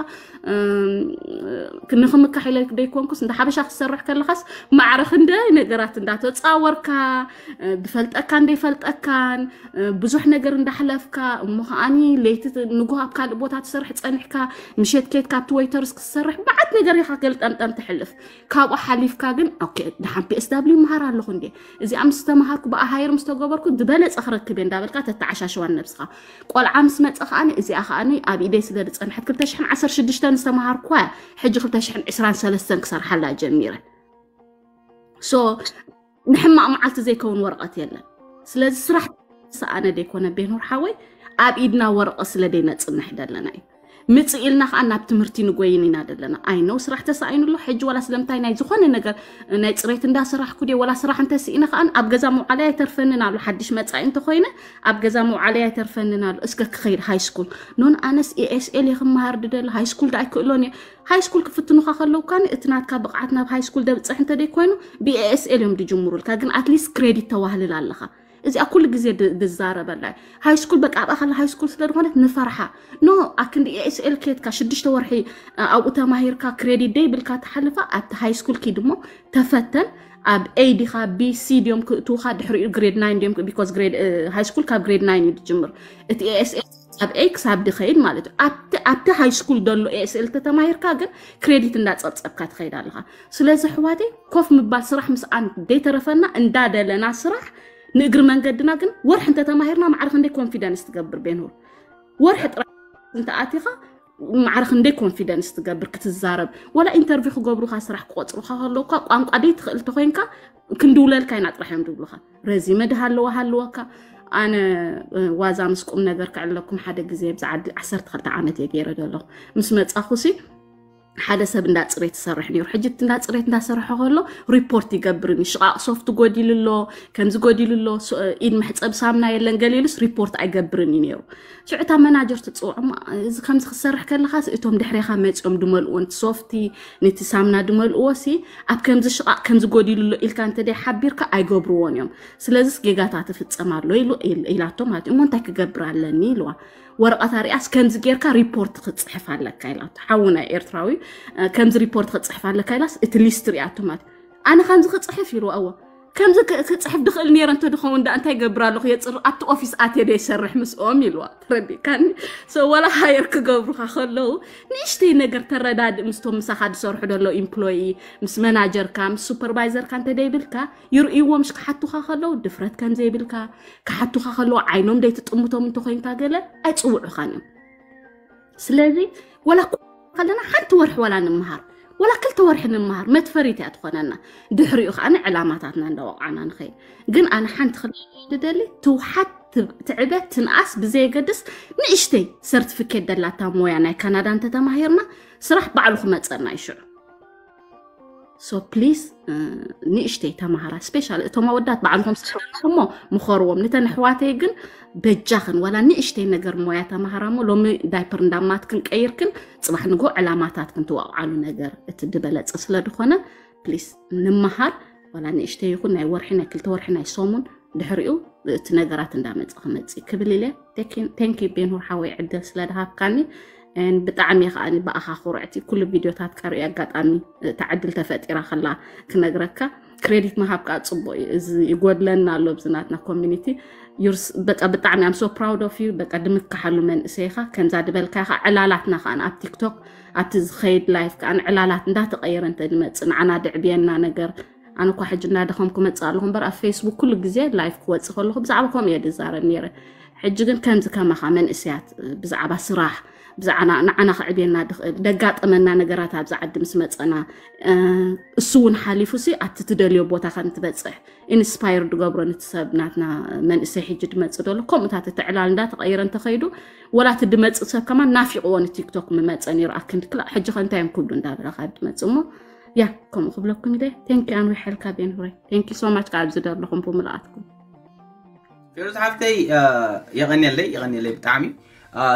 ንክምካሕ ኢለ ደይኮንኩስ እንደ ሓበሻ ክትሰርሕ ከለካስ ማዕረ ክንደይ ነገራት እንዳተፃወርካ ብፈልጠካ እንደይፈልጠካን ብዙሕ ነገር እንዳሕለፍካ እሞ ከዓኒ ለይቲ ንጉህ ኣብ ካልእ ቦታ ትሰርሕ ፀኒሕካ ምሸት ኬድካ ኣብቲ ወይተርስ ክትሰርሕ መዓት ነገር ኢካ ገልጠምጠም ትሕልፍ። ካብኡ ሓሊፍካ ግን ኦኬ ደሓን ፒኤስዳብሊዩ መሃር ኣለኹ እንዴ እዚኣ ምስ ተመሃርኩ ብኣ ሃየር ምስ ተገበርኩ ዝበለፀ ክረክብ እየ እንዳበልካ ተተዓሻሽዋን ነብስኻ። ቆልዓ ምስ መፀ ከዓኒ እዚኣ ከዓኒ ኣብ ኢደይ ስለ ዝፀንሐት ክልተ ሽሕን ዓሰርተ ሽዱሽተን ዝተመሃርኩዋ እያ ሕጂ ክልተ ሽሕን ዕስራን ሰለስተን ክሰርሓላ ጀሚረ። So ንሕማቕ መዓልቲ ዘይከውን ወረቐት የለን። ስለዚ ስራሕ ሰኣነ ደይኮነ ቤኖር ሓወይ ኣብ ኢድና ወረቐት ስለ ደይነፅንሕ ዘለና እዩ። ምጽእ ኢልና ከዓ ናብ ትምህርቲ ንጎይን ኢና ዘለና። ኣይ ነው ስራሕ ተሳኢኑ ኣሎ። ሕጂ ዋላ ስለምንታይ ናይ ዝኾነ ነገር ናይ ፅሬት እንዳሰራሕኩ ድየ፣ ዋላ ስራሕ እንተስኢነ ከዓ ኣብ ገዛ መውዓለይ ኣይተርፈንን ኣሎ። ሓድሽ መጻኢ እንተኮይነ ኣብ ገዛ መውዓለይ ኣይተርፈንን ኣሎ። እስከ ክኸይድ ሃይ ስኩል ኖን ኣነስ ኤኤስኤል እየ ክመሃር ድደሊ። ሃይ ስኩል ዳ ኣይክእሎን እየ። ሃይ ስኩል ክፍትኑካ ከለውካኒ እቲ ናትካ ብቕዓት ናብ ሃይ ስኩል ደብፅሕ እንተደይ ኮይኑ ብኤኤስኤል እዮም ድጅምሩልካ። ግን ኣትሊስት ክሬዲት ተዋህልል ኣለካ። እዚኣ ኩሉ ግዜ ድ- ድዛረበላ እዩ። ሃይ ስኩል በቃ ኣብኣ ከላ ሃይ ስኩል ስለ ዝኾነት ንፈርሓ። ኖ ኣክንዲ ኤኤስኤል ኬትካ ሽዱሽተ ወርሒ እ፣ ኣብኡ ተማሂርካ ክሬዲት ደይ ብልካ ትሓልፋ ኣብቲ ሃይ ስኩል ኪድ እሞ ተፈተን። ኣብ ኤ ዲኻ ቢ ሲ ድዮም ክእትውካ ድሕሪኡ ግሬድ ናይን ድዮም ቢኮዝ ግሬድ ሃይ ስኩል ካብ ግሬድ ናይን እዩ ዝጅምር። እቲ ኤኤስኤል ኣብ ኤ ክሳብ ድኸይድ ማለት እዩ። ኣብቲ ኣብቲ ሃይ ስኩል ደሎ ኤኤስኤል ተተማሂርካ ግን ክሬዲት እንዳፀብፀብካ ትኸይድ ኣለኻ። ስለዚ ኣሕዋተይ ኮፍ ምባል ስራሕ ምስኣን ደይተረፈና እንዳደለና ስራሕ ንእግሪ መንገድና ግን ወርሒ እንተተማሂርና ማዕረ ክንደይ ኮንፊደንስ ትገብር ቤንሁር። ወርሒ ጥራሕ እንተኣቲኻ ማዕረ ክንደይ ኮንፊደንስ ትገብር ክትዛረብ። ወላ ኢንተርቪው ክገብሩካ ስራሕ ክቆፅሩካ ከለውካ ቋንቋ ደይ ትኽእል ተኮይንካ ክንድውለልካ ኢና ጥራሕ እዮም ድብሉካ። ረዚመ ድሃለዋ ሃለወካ። ኣነ እ፣ ዋዛ ምስ ቁም ነገር ክዕለኩም ሓደ ግዜ ብዛ ዓዲ ዓሰርተ ክልተ ዓመት እየ ገይረ ዘለኹ። ምስ መፃኹሲ ሓደ ሰብ እንዳ ፅሬት ትሰርሕ ነይሩ። ሕጂ እቲ እንዳ ፅሬት እንዳሰርሐ ከሎ ሪፖርት ይገብርኒ። ሽቓቕ ሶፍት ጎዲሉ ኣሎ፣ ከምዚ ጎዲሉ ኣሎ፣ ሶ- ኢድ መሕፀብ ሳምና የለን ገሊሉስ ሪፖርት ኣይገብርን እዩ ነይሩ። ሽዑ እታ መናጀር ትፅውዖ፣ "እሞ እዚ ከምዚ ክትሰርሕ ከለኻስ እቶም ድሕሬኻ መፂኦም ድመልእዎ ነቲ ሶፍቲ ነቲ ሳምና ድመልእዎ ሲ ኣብ ከምዚ ሽቓቕ ከምዚ ጎዲሉ ኣሎ ኢልካ እንተደይ ሓቢርካ ኣይገብርዎን እዮም። ስለዚስ ጌጋታት ይፍፀም ኣሎ" ኢሉ ኢል- ኢላቶ ማለት እዩ። "እሞ እንታይ ክገብር ኣለኒ?" ኢልዋ። ወረቐታ ሪኣስ ከምዚ ጌርካ ሪፖርት ክትፅሕፍ ኣለካ ኢላቶ። ሓውና ኤርትራዊ እ፣ ከምዚ ሪፖርት ክትፅሕፍ ኣለካ ኢላስ እቲ ሊስት ሪኣቶ ማለት እዩ። ኣነ ከምዚ ክፅሕፍ ኢልዋ። እወ ከምዚ ክ- ክፅሕፍ ድኽእል ነይረ እንተ ድኸውን ዳ እንታይ ገብር ኣለኹ የፅር ኣብቲ ኦፊስ ኣትየ ዶ ይሰርሕ ምስኦም ኢልዋ። ተረዲእካኒ? So ወላ ሃየር ክገብሩካ ከለዉ ንእሽተይ ነገር ተረዳድእ ምስቶም ምሳኻ ዝሰርሑ ደሎ ኢምፕሎይ ምስ መናጀርካ ምስ ሱፐርቫይዘርካ እንተ ደይብልካ ይርእይዎ ምሽ ክሓቱኻ ከለዉ ድፍረት ከም ዘይብልካ ክሓቱኻ ከለዉ ዓይኖም ደይትጥምቶም እንተኮይንካ ገለ ኣይፅውዑኻን እዮም። ስለዚ ወላ እኮ ከለና ሓንቲ ወርሒ ወላ ንምሃር ወላ ክልተ ወርሒ ንምሃር መትፈሪት እያ ትኾነና። ድሕሪኡ ከዓ ዕላማታትና እንዳወቃዕና ንኸይድ። ግን ኣነ ሓንቲ ክል ድደሊ ትውሓት ትብ- ትዕበት ትንኣስ ብዘየገድስ ንእሽተይ ሰርቲፊኬት ደላታ ሞያ ናይ ካናዳ እንተተማሂርና ስራሕ ባዕሉ ክመፀና ይሽዑ። So please ንእሽተይ ተማሃራ ስፔሻል እቶም ኣወዳት ባዕልኹም ስራሕሞ ምኸርዎም። ንተን ኣሕዋተይ ግን በጃኽን ዋላ ንእሽተይ ነገር ሞያ ተማሃራ እሞ ሎሚ ዳይፐር እንዳማትክን ቀይርክን ፅባሕ ንጎ ዕላማታትክን ትወቕዓሉ ነገር እቲ ድበለፀ ስለ ዝኾነ ፕሊስ ንምሃር ዋላ ንእሽተይ ይኹን ናይ ወርሒ ናይ ክልተ ወርሒ ናይ ሰሙን ድሕሪኡ እቲ ነገራት እንዳመፀ ክመፅእ ክብል ኢለ። Thank you ቤንሁር ሓወይ ዕድል ስለ ድሃብካኒ። And ብጣዕሚ እየ ከዓ ብኣኻ ኩርዕቲ ኩሉ ቪድዮታት ቀሪኡ ኣጋጣሚ እታ ዕድል ተፈጢራ ከላ ክነግረካ ክሬዲት ምሃብ ከዓ ፅቡቅ እዩ። እዚ ይጎድለና ኣሎ ኣብዚ ናትና ኮሚኒቲ። You're s- በቃ ብጣዕሚ I'm so proud of you። በቃ ድምክሓሉ መንእሰይኻ ከምዛ ድበልካ ኢኻ። ዕላላትና ከዓ ኣብ ቲክቶክ ኣብቲ ዝኸይድ ላይፍ ከዓ ዕላላት እንዳተቀየረ እንተ ድመፅእ ንዓና ድዕብየና ነገር ኣነ እኳ ሕጂ እናደኸምኩ መፅእ ኣለኹ እምበር ኣብ ፌስቡክ ኩሉ ግዜ ላይፍ ክወፅእ ከለኹ ብዛዕባ ከምኡ እየ ድዛረብ ነይረ። ሕጂ ግን ከምዚ ከማኻ መንእሰያት ብዛዕባ ስራሕ ብዛዕባ ንዓና ከዕብየና ድኽእል ደጋጠመና ነገራት ኣብዚ ዓዲ ምስ መፀና እ፣ እሱ እውን ሓሊፉ ሲ ኣብቲ ትደልዮ ቦታ ከም ትበፅሕ ኢንስፓየር ድገብሮ ነቲ ሰብ ናትና መንእሰይ ሕጂ ድመፅእ ደሎ ከምኡታት እቲ ዕላል እንዳተቐየረ እንተኸይዱ ወላ እቲ ድመፅእ ሰብ ከማን ናፊቕዎ ንቲክቶክ ምመፀ ነይሩ ኣክንዲ ክላእ ሕጂ ከ እንታይ እዮም ክብሉ እንዳበለ ካብ ድመፅእ እሞ ያ ከምኡ ክብለኩም ኢለ። Thank you ኣንዊሐልካ ቤንሁረይ። Thank you so much ካብ ኣብዚ ደለኹም ብምልኣትኩም። ፌሮዝ ሓፍተይ የቐንየለይ የቐንየለይ ብጣዕሚ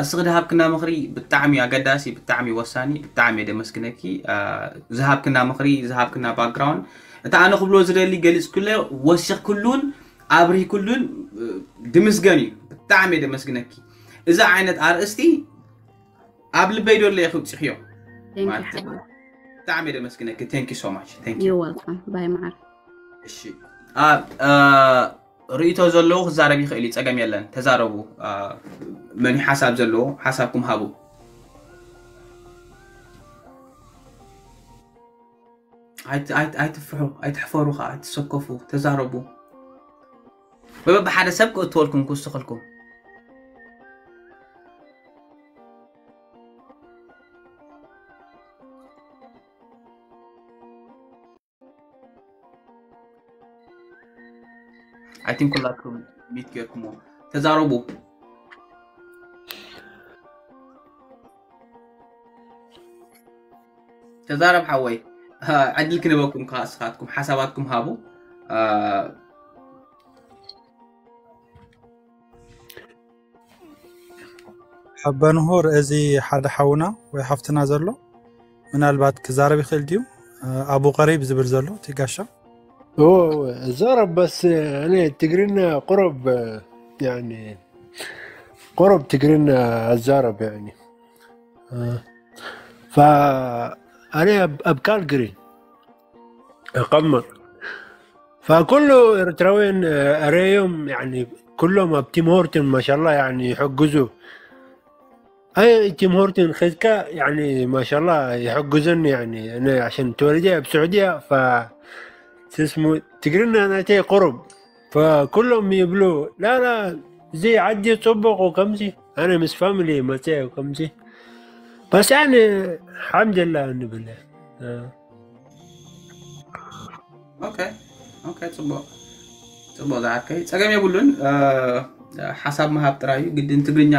እስኺ ድሃብክና ምኽሪ ብጣዕሚ ኣገዳሲ ብጣዕሚ ወሳኒ ብጣዕሚ የደመስግነኪ ዝሃብክና ምኽሪ ዝሃብክና ባክግራውንድ እቲ ኣነ ክብሎ ዝደሊ ገሊፅኩለ ወሲኽክሉን ኣብሪህክሉን ድምስገን እዩ ብጣዕሚ የደመስግነኪ እዚ ዓይነት ኣርእስቲ ኣብ ልበይ ዶ ኣለየ ክውፅሕዮ Thank you ሓወይ። ብጣዕሚ የደመስግነኪ thank you so much thank you You're welcome ባይ መዓር። እሺ ኣብ እ፣ ርእይቶ ዘለዎ ክዛረብ ይኽእል እዩ ፀገም የለን ተዛረቡ እ፣ መን እዩ ሓሳብ ዘለዎ ሓሳብኩም ሃቡ ኣይት- ኣይት- ኣይትፍርሑ ኣይትሕፈሩ ከዓ ኣይትሰከፉ ተዛረቡ በበብሓደ ሰብ ክእትወልኩም ክውስኽልኩም I think ኩላትኩም ሚት ጌርኩሞ ተዛረቡ ተዛረብ ሓወይ። ዕድል ክንበኩም ከስኻትኩም ሓሳባትኩም ሃቡ። ሕበንሁር እዚ ሓደ ሓውና ወይ ሓፍትና ዘሎ ምናልባት ክዛረብ ይኽእል ድዩ? ኣቡ ቀሪብ ዝብል ዘሎ ቲጋሻ እዛረብ በስ እኔ ትግርኛ ቁረብ يعني ቁረብ ትግርኛ ኣዛረብ يعني فأنا أب- أبكال قري أقمر فكل إرتراوين أريهم يعني كلهم أبتيم هورتن ما شاء الله يعني يحجزوا أي تيم هورتن خذكا يعني ما شاء الله يحجزني يعني أنا عشان تولدي بسعودية ف اسمه تقرنا أنا تي قرب فكلهم يبلو لا لا زي عدي تصبق وكمزي أنا مس فاميلي ما تي وكمزي بس يعني الحمد لله أنه بالله آه. ኦኬ ኦኬ፣ ፅቡቅ ፅቡቅ ዝዓርከይ፣ ፀገም የብሉን። ሓሳብ ምሃብ ጥራይ እዩ ግድን። ትግርኛ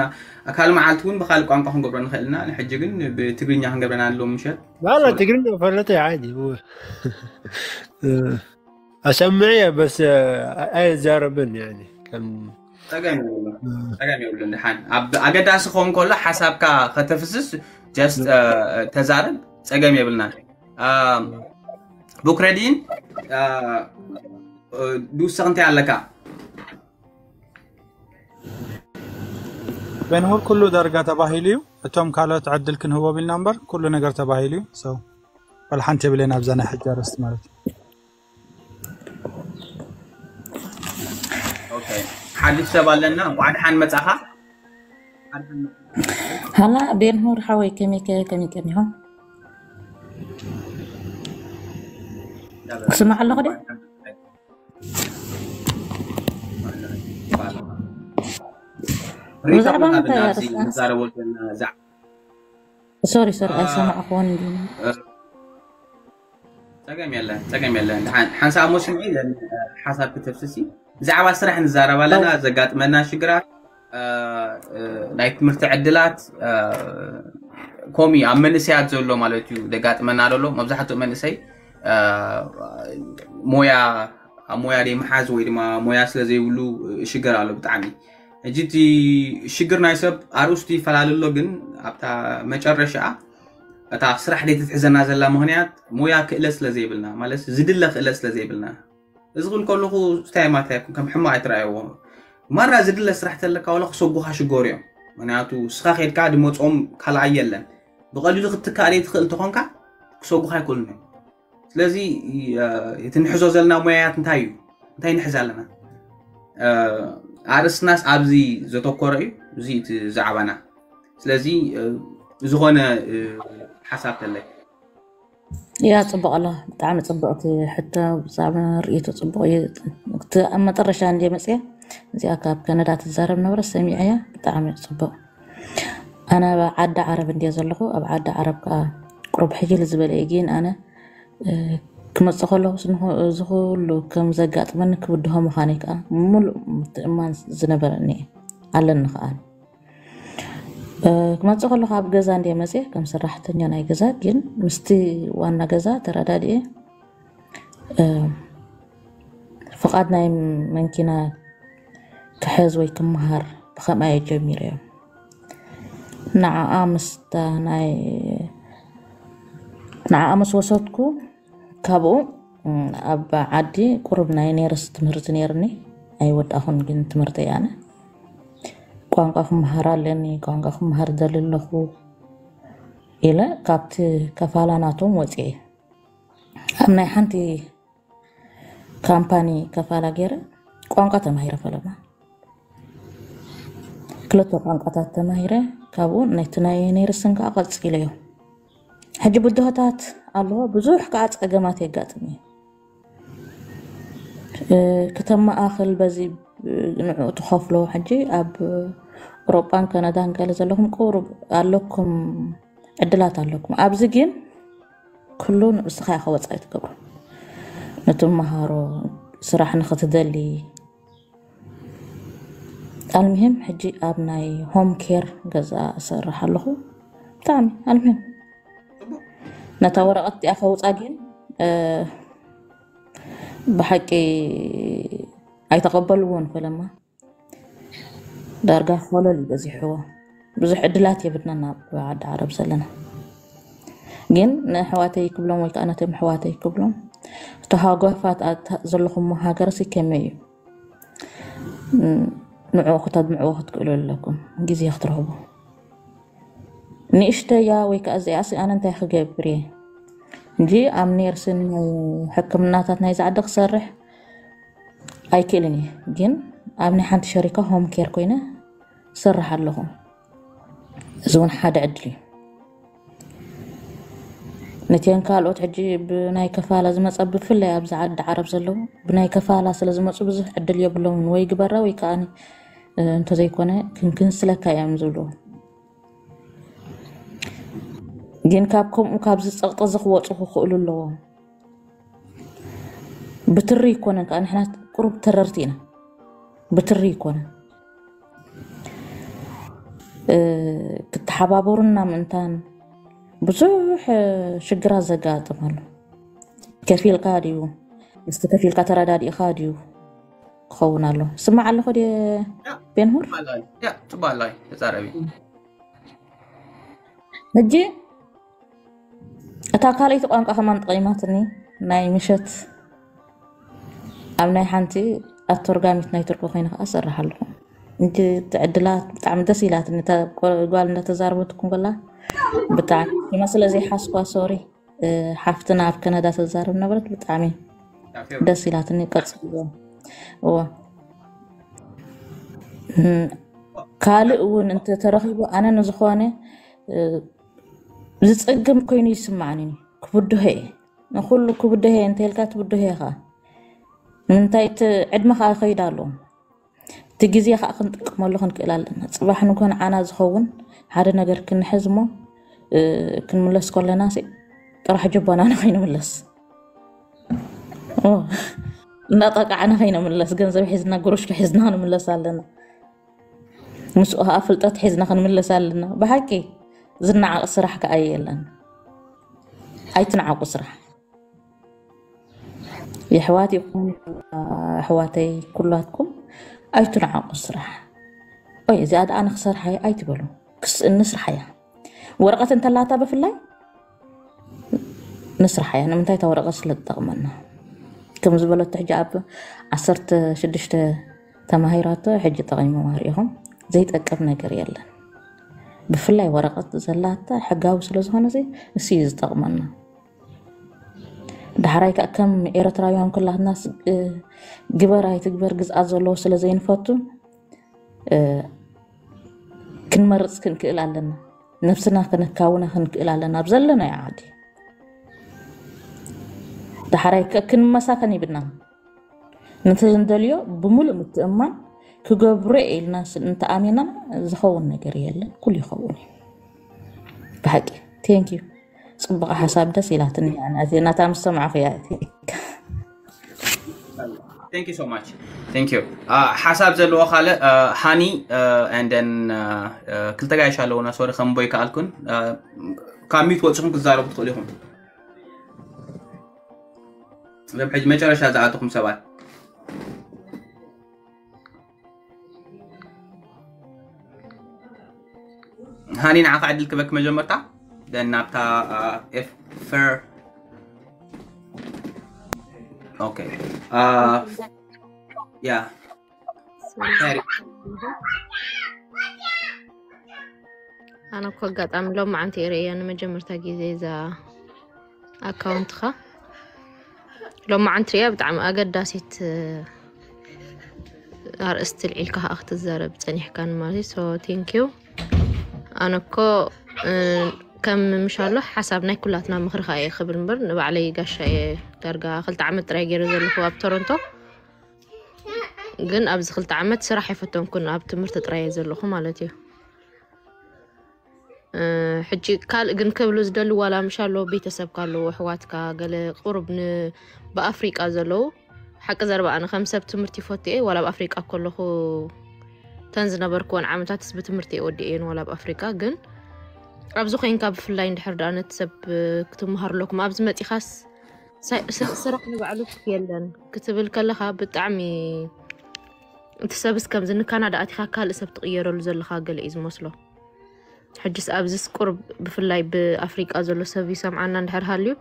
ካልእ መዓልቲ እውን ብካልእ ቋንቋ ክንገብሮ ንኽእል ኢና። ንሕጂ ግን ብትግርኛ ክንገብረና ኣለዎ ምሸት። لا لا تقرنا فلتي عادي هو أسمعي بس أي زاربن يعني كم ፀገም የብሉን። ደሓን ኣብ ኣገዳሲ ክኸውን ከሎ ሓሳብካ ከተፍስስ just ተዛረብ፣ ፀገም የብልና። ቡክረዲን ድውስኽ እንታይ ኣለካ? ቤንሁር ኩሉ ዳርጋ ተባሂሉ እዩ። እቶም ካልኦት ዕድል ክንህቦም ኢልና እምበር ኩሉ ነገር ተባሂሉ እዩ። So ወላ ሓንቲ የብለን ኣብዛ ናይ ሕጂ ኣርእስቲ ማለት እዩ። ሓድሽ ሰብ ኣለና። እንኳዕ ደሓን መጻኻ። ሃላ ቤንሁር ሓወይ ከመይ ከ ከመይ ቀኒኹም? ክስማዕ ኣለኹ ደ? ብዛዕባ ምንታይ ኣርእስቲ? ንዛረበሉ ዘለና ዛዕባ ሶሪ ሶሪ ኣይሰማዕኩዎን እንዲ ጸገም የለን፣ ጸገም የለን። ሓንሳብ እሞ ስምዒ ሓሳብ ክተፍስሲ ብዛዕባ ስራሕ ንዛረብ ኣለና፣ ዘጋጥመና ሽግራት፣ ናይ ትምህርቲ ዕድላት፣ ኮሚ ኣብ መንእሰያት ዘሎ ማለት እዩ ዘጋጥመና ዘሎ። መብዛሕትኡ መንእሰይ ሞያ ኣብ ሞያ ደይ ምሓዝ ወይ ድማ ሞያ ስለ ዘይብሉ ሽግር ኣሎ ብጣዕሚ። ሕጂ እቲ ሽግር ናይ ሰብ ኣርእስቱ ይፈላለ ኣሎ፣ ግን ኣብታ መጨረሻ እታ ስራሕ ደይ ትትሕዘና ዘላ ምኽንያት ሞያ ክእለት ስለ ዘይብልና፣ ማለት ዝድለ ክእለት ስለ ዘይብልና። እዚ ክብል ከለኹ ስታይ ማታ ይኩን ከም ሕማቕ ኣይትረኣይዎ። ማራ ዝድለ ስራሕ ተለካ ዋላ ክሰጉኻ ሽገሩ እዮም። ምክንያቱ ስኻ ኸድካ ድመጾም ካልኣይ የለን። ብቐሊሉ ክትካእ ደይ ትኽእል ተኾንካ ክሰጉኻ ኣይክእሉን እዮም። ስለዚ እቲ ንሕዞ ዘለና ሞያያት እንታይ እዩ? እንታይ ንሕዝ ኣለና? ኣርእስትናስ ኣብዚ ዘተኮረ እዩ። እዚ እቲ ዛዕባና። ስለዚ ዝኾነ ሓሳብ ተለይ ያ ጽቡቕ ኣሎ። ብጣዕሚ ጽቡቕቲ ሕቶ፣ ብጣዕሚ ርእይቶ ጽቡቕ እዩ። እቲ ኣብ መጠረሻ እንድየ መጽየ እዚኣ ካብ ከነዳ ትዛረብ ነበረ ሰሚዐያ። ብጣዕሚ ጽቡቕ። ኣነ ኣብ ዓዲ ዓረብ እንድየ ዘለኹ። ኣብ ዓዲ ዓረብ ከኣ ቁሩብ ሕይል ዝበለ እዩ፣ ግን ኣነ ክመጽእ ከለኹስ እዚ ኩሉ ከም ዘጋጥመኒ ክብድሆ ምዃነይ ከኣ ምሉእ ምትእምማን ዝነበረኒ እየ፣ ኣለኒ ከኣ። ክመጽእ ከለኹ ኣብ ገዛ እንድየ መጽየ ከም ሰራሕተኛ ናይ ገዛ፣ ግን ምስቲ ዋና ገዛ ተረዳድኤ ፍቓድ ናይ መንኪና ክሕዝ ወይ ክመሃር ብኸምኣ እየ ጀሚረዮ። ንዓኣ ምስታ ናይ ንዓኣ ምስ ወሰድኩ ካብኡ ኣብ ዓዲ ቁሩብ ናይ ኔርስ ትምህርቲ ኔርኒ ኣይወዳኹን ግን ትምህርቲ ኣነ ቋንቋ ክመሃር ኣለኒ ቋንቋ ክመሃር ደሊ ኣለኹ ኢለ ካብቲ ከፋላ ናቶም ወፅኤ ኣብ ናይ ሓንቲ ካምፓኒ ከፋላ ገይረ ቋንቋ ተማሂረ ፈለማ ክልተ ቋንቋታት ተማሂረ ካብኡ ነቲ ናይ ኔርስን ከዓ ቀፂለዮ ሕጂ ብድሆታት ኣለዎ ብዙሕ ከዓ ፀገማት የጋጥም እዩ ከተማኣኽል በዚ ንዕኡ ትኸፍሎ ሕጂ ኣብ ኤውሮጳን ከነዳን ገለ ዘለኹም ቁሩብ ኣለኩም ዕድላት ኣለኩም ኣብዚ ግን ኩሉ ንርእስኻ ኢኻ ወፃኢ ትገብሮ ንትመሃሮ ስራሕ ንኽትደሊ ኣልምሂም ሕጂ ኣብ ናይ ሆም ኬር ገዛ እሰርሕ ኣለኹ ብጣዕሚ ኣልምሂም ነታ ወረቐት እቲኣ ከውፃ ግን ብሓቂ ኣይተቐበልዎን። ፈለማ ዳርጋ ኮለል በዚሕዎ። ብዙሕ ዕድላት የብድናን ኣብ ዓዲ ዓረብ ዘለና። ግን ንኣሕዋተይ ክብሎም ወይ ከዓ ነቶም ኣሕዋተይ ክብሎም፣ ተሃጓፋት ዘለኹም ሃገርሲ ከመይ እዩ? ንዕኡ ክተድምዕዎ ክትክእሉ ኣለኩም፣ ግዜ ክትረኽቡ። ንእሽተያ ወይ ከዓ እዚኣሲ ኣነ እንታይ ክገብር እየ እንጂ ኣብ ኔርስን ሕክምናታት ናይ ዛዕዲ ክሰርሕ ኣይክእልን እየ። ግን ኣብ ናይ ሓንቲ ሸሪካ ሆም ኬር ኮይነ ሰርሕ ኣለኹ። እዚ እውን ሓደ ዕድል እዩ። ነቲአን ካልኦት ሕጂ ብናይ ከፋላ ዝመፃ፣ ብፍላይ ኣብዚ ዓዲ ዓረብ ዘለዉ ብናይ ከፋላ ስለ ዝመፁ ብዙሕ ዕድል የብሎምን። ወይ ግበራ ወይ ከዓ እንተዘይኮነ ክንክንስለካ እዮም ዝብልዎ። ግን ካብ ከምኡ ካብዚ ፀቕጢ እዚ ክወፁ ክኽእሉ ኣለዎም። ብትሪ ይኮነን ከዓ ንሕና ቁሩብ ተረርቲ ኢና። ብትሪ ይኮነን ክተሓባበሩና ምእንታን ብዙሕ ሽግራት ዘጋጥም ኣሎ። ከፊልካ ድዩ ምስቲ ከፊልካ ተረዳዲእካ ድዩ ክኸውን ኣሎ። ስማዕ ኣለኹ ድ ቤንሁር ጽባላይ ተዛረቢ። ሕጂ እታ ካልኣይቲ ቋንቋ ከማን ጠቒማትኒ። ናይ ምሸት ኣብ ናይ ሓንቲ ኣተርጋሚት ናይ ቱርኪ ኮይነ ከዓ ሰርሕ ኣለኹ። እንጂ እቲ ዕድላት ብጣዕሚ ደስ ኢላትኒ። እታ ጓል እንዳተዛረበትኩም ከላ ብጣዕሚ ማ ስለ ዘይሓስኳ ሶሪ። ሓፍትና ኣብ ከነዳ ተዛረብ ነበረት። ብጣዕሚ ደስ ኢላትኒ። ቀጽልዎ። እዎ ካልእ እውን እንተተረኺቡ ኣነ ንዝኾነ ዝፀግም ኮይኑ ይስማዓኒ። ክብድሆ እየ ንኩሉ ክብድሆ እየ እንተልካ ትብድሆ እየ ከዓ ንምንታይ እቲ ዕድመ ከዓ ይኸይድ ኣለዎ። እቲ ግዜ ከዓ ክንጥቀመሉ ክንክእል ኣለና። ፅባሕ ንጎ ንዓና ዝኸውን ሓደ ነገር ክንሕዝ እሞ ክንምለስ ከለና ጥራሕ ጀባና ንኸይንምለስ እንዳጠቃዕና ከይንምለስ ገንዘብ ሒዝና ጉሩሽ ሒዝና ክንምለስ ኣለና። ምስኡ ከዓ ፍልጠት ሒዝና ክንምለስ ኣለና። ብሓቂ ዝነዓቕ ስራሕ ከዓ የለን። ኣይትንዓቁ ስራሕ። የሕዋት ይኹን ኣሕዋተይ ኩላትኩም ኣይትንዓቁ ስራሕ። ኦይ እዚኣ ደኣ ንክሰርሓ ኣይትበሉ። ክስእኒ ስራሕ እያ። ወረቐት እንተላታ ብፍላይ ንስራሕ እያ። ንምንታይ እታ ወረቐት ስለ ትጠቕመና። ከም ዝበለቶ ሕጂ ኣብ ዓሰርተ ሽዱሽተ ተማሂራቶ ሕጂ ጠቒሞማ ርኢኹም ዘይጠቅም ነገር የለን። ብፍላይ ወረቐት ዘላታ ሕጋዊ ስለ ዝኾነ እዚ እሱ እዩ ዝጠቕመና። ዳሕራይ ከዓ ከም ኤርትራውያን ኩላትና ግበር ኣይትግበር ግዝኣት ዘለዎ ስለ ዘይንፈቱ ክንመርፅ ክንክእል ኣለና። ነብስና ከነካውና ክንክእል ኣለና ኣብ ዘለናዮ ዓዲ። ዳሕራይ ክንመሳከን ይብልና። ነቲ ንደልዮ ብምሉእ ምትእማን ክገብሮ ኢልና እንተኣሚና ዝኸውን ነገር የለን። ኩሉ ይኸውን እዩ ብሓቂ። ቴንክ ዩ። ፅቡቅ ሓሳብ ደስ ኢላትኒ። ኣዝየ ናታ ምስ ሰማዕኹ እያ። Thank you so much. Thank you. ሓሳብ ዘለዎ ካልእ ሃኒ and then ክልተ ጋይሽ ኣለውና። ሶሪ ከም ቦይ ከኣልኩን ካብ ሚት ወፅኹም ክትዛረቡ ትኽእሉ ኢኹም። ሕጂ መጨረሻ ዝኣተኹም ሰባት ሃኒ ንዓኻ ዕድል ክበክ መጀመርታ ደን ናብታ ኤፈር ኦኬ ያ ኣነ እኮ ኣጋጣሚ ሎማዓንቲ እየ ርእያ ንመጀመርታ ግዜ እዛ ኣካውንትኻ ሎማዓንቲ ርእያ ብጣዕሚ ኣገዳሲት ኣርእስቲ ልዒልካ ከዓ ክትዛረብ ፀኒሕካን ማለት እዩ so thank you ኣነ እኮ ከም ምሻሎ ሓሳብ ናይ ኩላትና ምኽሪ ከዓ እየ ክብል እምበር ንባዕለይ ጋሻ እየ ዳርጋ ክልተ ዓመት ጥራይ ገይረ ዘለኹ ኣብ ቶሮንቶ ግን ኣብዚ ክልተ ዓመት ስራሕ ኣይፈተንኩን ኣብ ትምህርቲ ጥራይ እየ ዘለኹ ማለት እዩ ሕጂ ካልእ ግን ክብሉ ዝደሊ ዋላ ምሻሎ ቤተሰብካ ኣለዉ ኣሕዋትካ ገለ ቁሩብ ብኣፍሪቃ ዘለዉ ሓቂ ዘረባ ኣነ ከም ሰብ ትምህርቲ ይፈቱ እየ ዋላ ኣብ ኣፍሪቃ ከለኹ ተን ዝነበርክወን ዓመታትስ ብትምህርቲ እየ ወዲእየን ዋላ ኣብ ኣፍሪቃ ግን ኣብዚ ኮይንካ ብፍላይ እንድሕር ደኣ ነቲ ሰብ ክትመሃር ኣለኩም። ኣብዚ መፂኻስ ሳይ- ስ- ስራሕ ንባዕሉ የለን ክትብል ከለኻ ብጣዕሚ እቲ ሰብስ ከምዚ ንካናዳ ኣቲኻ ካልእ ሰብ ትቕየረሉ ዘለኻ ገለ እዩ ዝመስሎ። ሕጅስ ኣብዚስ ቁርብ ብፍላይ ብኣፍሪቃ ዘሎ ሰብ ይሰምዓና እንድሕር ሃልዩ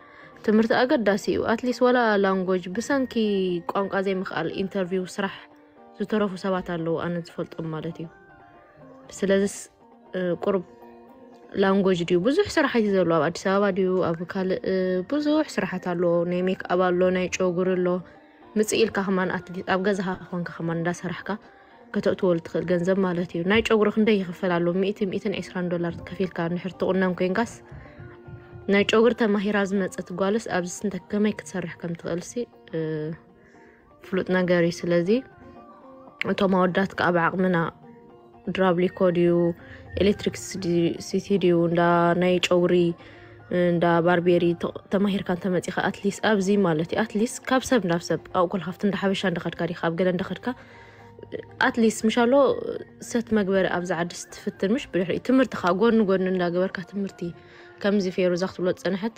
ትምህርቲ ኣገዳሲ እዩ። ኣትሊስት ወላ ላንጎጅ ብሰንኪ ቋንቋ ዘይምኽኣል ኢንተርቪው ስራሕ ዝተረፉ ሰባት ኣለዉ ኣነ ዝፈልጦም ማለት እዩ። ስለዚስ ቁርብ ላንጎጅ ድዩ ብዙሕ ስራሓት እዩ ዘሎ ኣብ ኣዲስ ኣበባ ድዩ ኣብ ካልእ ብዙሕ ስራሓት ኣሎ። ናይ ሜክ ኣፕ ኣሎ ናይ ጨጉሪ ኣሎ። ምፅእ ኢልካ ከማን ኣትሊስት ኣብ ገዛኻ ኮንካ ከማን እንዳሰራሕካ ከተእትወሉ ትኽእል ገንዘብ ማለት እዩ። ናይ ጨጉሪ ክንደይ ይኽፈል ኣሎ? ሚእቲ ሚእትን ዕስራን ዶላር ከፊልካ እንድሕር ትቑነን ኮይንካስ ናይ ጨጉሪ ተማሂራ ዝመፀት ጓልስ ኣብዚ ስንተ ከመይ ክትሰርሕ ከም ትኽእል ሲ ፍሉጥ ነገር እዩ። ስለዚ እቶም ኣወዳት ከዓ ብዓቕምና ድራብሊኮ ድዩ ኤሌክትሪክ ሲቲ ድዩ እንዳ ናይ ጨጉሪ እንዳ ባርቤሪ ተማሂርካ እንተመፂኻ ኣትሊስት ኣብዚ ማለት እዩ ኣትሊስት ካብ ሰብ ናብ ሰብ ኣብኮል ካብቲ እንዳ ሓበሻ እንዳኸድካ ዲኻ ኣብ ገለ እንዳኸድካ ኣትሊስት ምሻሎ ሰት መግበሪ ኣብዚ ዓዲ ስትፍትን ምሽ ብድሕሪ ትምህርቲ ከዓ ጎኒ ጎኒ እንዳገበርካ ትምህርቲ ከምዚ ፌሩዛ ክትብሎ ዝፀንሐት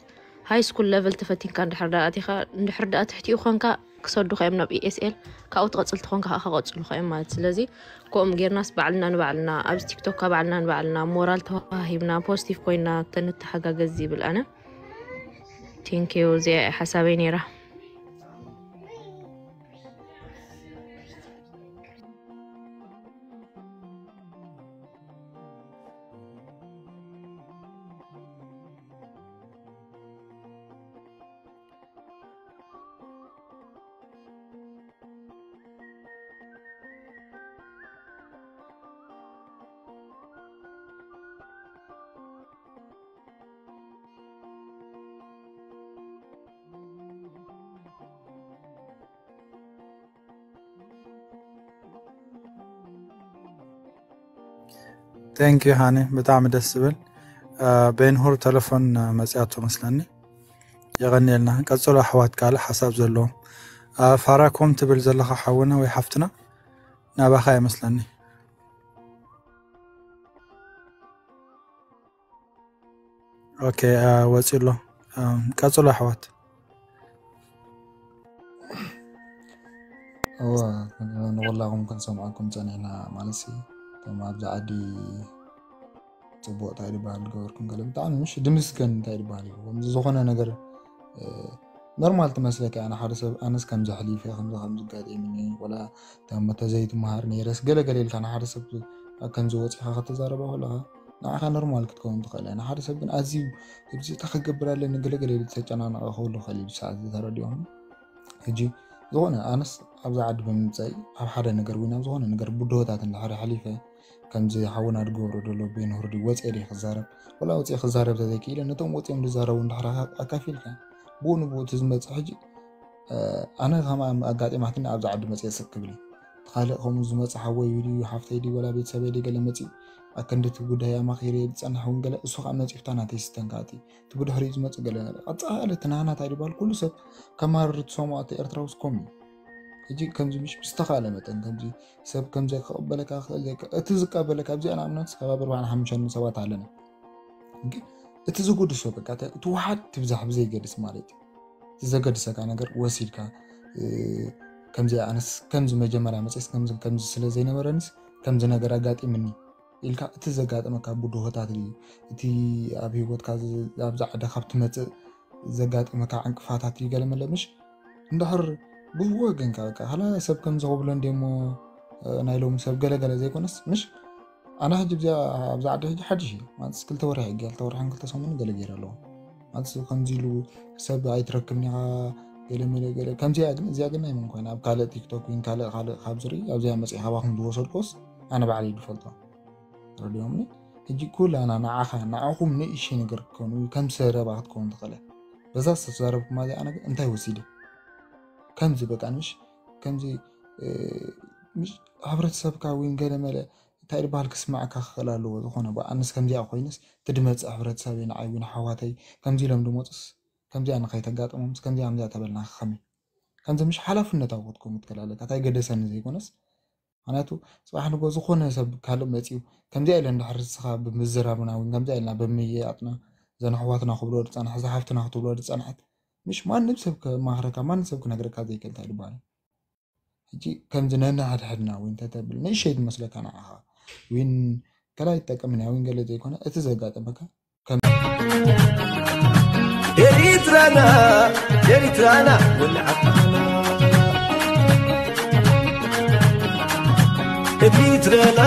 ሃይ ስኩል ለቨል ተፈቲንካ እንድሕር ደኣ ኣቲኻ እንድሕር ደኣ ትሕቲኡ ኮንካ ክሰዱኻ እዮም ናብ ኢኤስኤል ካብኡ ትቐፅል ትኾንካ ከዓ ክቐፅሉኻ እዮም ማለት ስለዚ ከምኡ ጌርናስ ባዕልና ንባዕልና ኣብዚ ቲክቶክ ባዕልና ንባዕልና ሞራል ተዋሂብና ፖዚቲቭ ኮይና ተንተሓጋገዝ ይብል ኣነ ቴንኪዩ እዚኣ ሓሳበይ ነይራ Thank you ሃኒ ብጣዕሚ ደስ ዝብል ቤንሁር ተለፎን መፅያቶ መስለኒ የቐኒልና ቀፅሎ ኣሕዋት ካልእ ሓሳብ ዘለዎም ፋራኮም ትብል ዘለኻ ሓውና ወይ ሓፍትና ናባኻ ይመስለኒ ኦኬ ወፂ ኣሎ ቀፅሎ ኣሕዋት እወ ንኩላኹም ክንሰምዓኩም ፀኒሕና ማለት ሲ እቶም ኣብዚ ዓዲ ፅቡቅ እንታይ ዝበሃል ዝገበርኩም ገለ ብጣዕሚ ምሽ ድምስገን እንታይ ዝበሃል እዩ ከምዚ ዝኾነ ነገር ኖርማል ትመስለካ ኣነ ሓደ ሰብ ኣነስ ከምዚ ሕሊፈ ከምዚ ከምዚ ጋጢምኒ ወላ ተዘይትመሃር ነይረስ ገለ ገለ ኢልካ ንሓደ ሰብ ከምዚ ወፂኻ ከተዛረባ ከለኻ ንዓኻ ኖርማል ክትከውን ትኽእል እያ ንሓደ ሰብ ግን ኣዝዩ እዚ እንታይ ክገብር ኣለኒ ገለገለ ኢሉ ተጨናነቐ ክህሉ ይኽእል እዩ ብሰዓት ዝተረዲኦም ሕጂ ዝኾነ ኣነስ ኣብዛ ዓዲ ብምምፀኢ ኣብ ሓደ ነገር ወይ ናብ ዝኾነ ነገር ብድሆታት እንድሕር ሓሊፈ ከምዚ ሓውና ዝገብሮ ዘሎ ቤንሁር ድዩ ወፅየ ድየ ክዛረብ ወላ ወፅየ ክዛረብ ተዘይክኢለ ነቶም ወፅዮም ዝዛረቡ እንድሕር ኣካፊልካ ብኡ ንብኡ እቲ ዝመፅእ ሕጂ ኣነ ከማ ኣጋጢማትኒ ኣብዛ ዓዲ መፅየ ስቅ ክብል እዩ እቲ ካልእ ከምኡ ዝመፅእ ሓወይ ድዩ ሓፍተይ ድዩ ወላ ቤተሰበይ ድዩ ገለ መፅዩ ኣከንዲ እቲ ጉዳይ ኣማኺረ ዝፀንሕ እውን ገለ እሱ ከዓ መፅዩ ፍታ ናተይ ስተንካእቲ እቲ ብድሕሪኡ ዝመፅእ ገለ ቀፃሊ እቲ ናህና እንታይ ድባል ኩሉ ሰብ ከማርር ትሰምዖ እቲ ኤርትራ ውስጥ ኮም እዩ ሕጂ ከምዚ ምሽ ብዝተኻለ መጠን ከምዚ ሰብ ከምዚ ክቕበለካ ክእል ዘይክእል እቲ ዝቀበለካ ኣብዚኣ ንኣብነት ከባቢ ኣርባዓን ሓሙሽተን ሰባት ኣለና ግን እቲ ዝጎድሶ በቃ እቲ ውሓድ ትብዛሕ ብዘይገድስ ማለት እዩ እቲ ዘገድሰካ ነገር ወሲድካ ከምዚ ኣነስ ከምዚ መጀመርያ መፅስ ከምዚ ከምዚ ስለ ዘይነበረንስ ከምዚ ነገር ኣጋጢምኒ ኢልካ እቲ ዘጋጠመካ ብድሆታት እዩ እቲ ኣብ ሂወትካ ኣብዛ ዓዲ ካብ ትመፅእ ዘጋጠመካ ዕንቅፋታት እዩ ገለ መለ ምሽ እንድሕር ብወገንካ በቃ hala ሰብ ከም ዝኸብሎ እንዲሞ ናይ ሎም ሰብ ገለገለ ዘይኮነስ ምሽ ኣነ ሕጂ ብዚኣ ኣብዛ ዓዲ ሕጂ ሓድሽ እዩ ማለት ክልተ ወርሒ ሕጂ ክልተ ወርሕን ክልተ ሰሙን ገለ ገይረ ኣለዎ ማለት ከምዚ ኢሉ ሰብ ኣይትረክብን ኢኻ ገለ መለ ገለ ከምዚኣ ግን እዚኣ ግን ናይ መን ኮይና ኣብ ካልእ ቲክቶክ ወይ ካልእ ካልእ ካብ ዝርኢ ኣብዚኣ መፅእ ካባኹም ዝወሰድኮስ ኣነ ባዕለ ይድፈልጦ ረዲዮምኒ ሕጂ ኩላና ንዓኻ ንዓኹም ንእሽተይ ነገር ክትከውን ወይ ከም ሰረባ ክትከውን ትኽእለ በዛ ዝተዛረብኩማ እዚኣ ነገር እንታይ ወሲደ ከምዚ በቃ ምሽ ከምዚ ሕብረተሰብካ ወይ ገለ መለ እንታይ ዝበሃል ክስማዓካ ክኽእል ኣለዎ ዝኾነ ኣነስ ከምዚኣ ኮይነስ ትድመፅእ ሕብረተሰበይ ንዓይ እውን ሓዋተይ ከምዚ ኢሎም ድመፁስ ከምዚኣ ንኸይተጋጥሞምስ ከምዚኣ ከምዚኣ ተበልና ከኸመይ ከምዚ ምሽ ሓላፍነታዊ ክትከውን ትክእል ኣለካ እንታይ ገደሰኒ ዘይኮነስ ምክንያቱ ጽባሕ ንጎ ዝኾነ ሰብ ካልእ መጺኡ ከምዚኣ ኢለ እንድሕር ንስኻ ብምዝራብና እውን ከምዚኣ ኢልና ብምየያጥና፣ ዘን ኣሕዋትና ክብሎ ዝጸንሐ፣ ዝሓፍትና ክትብሎ ዝጸንሐት፣ ምሽ ማንም ሰብ ከማኽረካ፣ ማንም ሰብ ክነግረካ ዘይክእል እንታይ ዝበሃል። ሕጂ ከምዚ ነንሕድሕድና እውን እንተተብል ንእሸይ ዝመስለካ ንዓኻ እውን ከላይ ይጠቀምና እውን ገለ ዘይኮነ እቲ ዘጋጠመካ ከም ኤሪትራና ኤሪትራና ወልዓና ኤሪትራና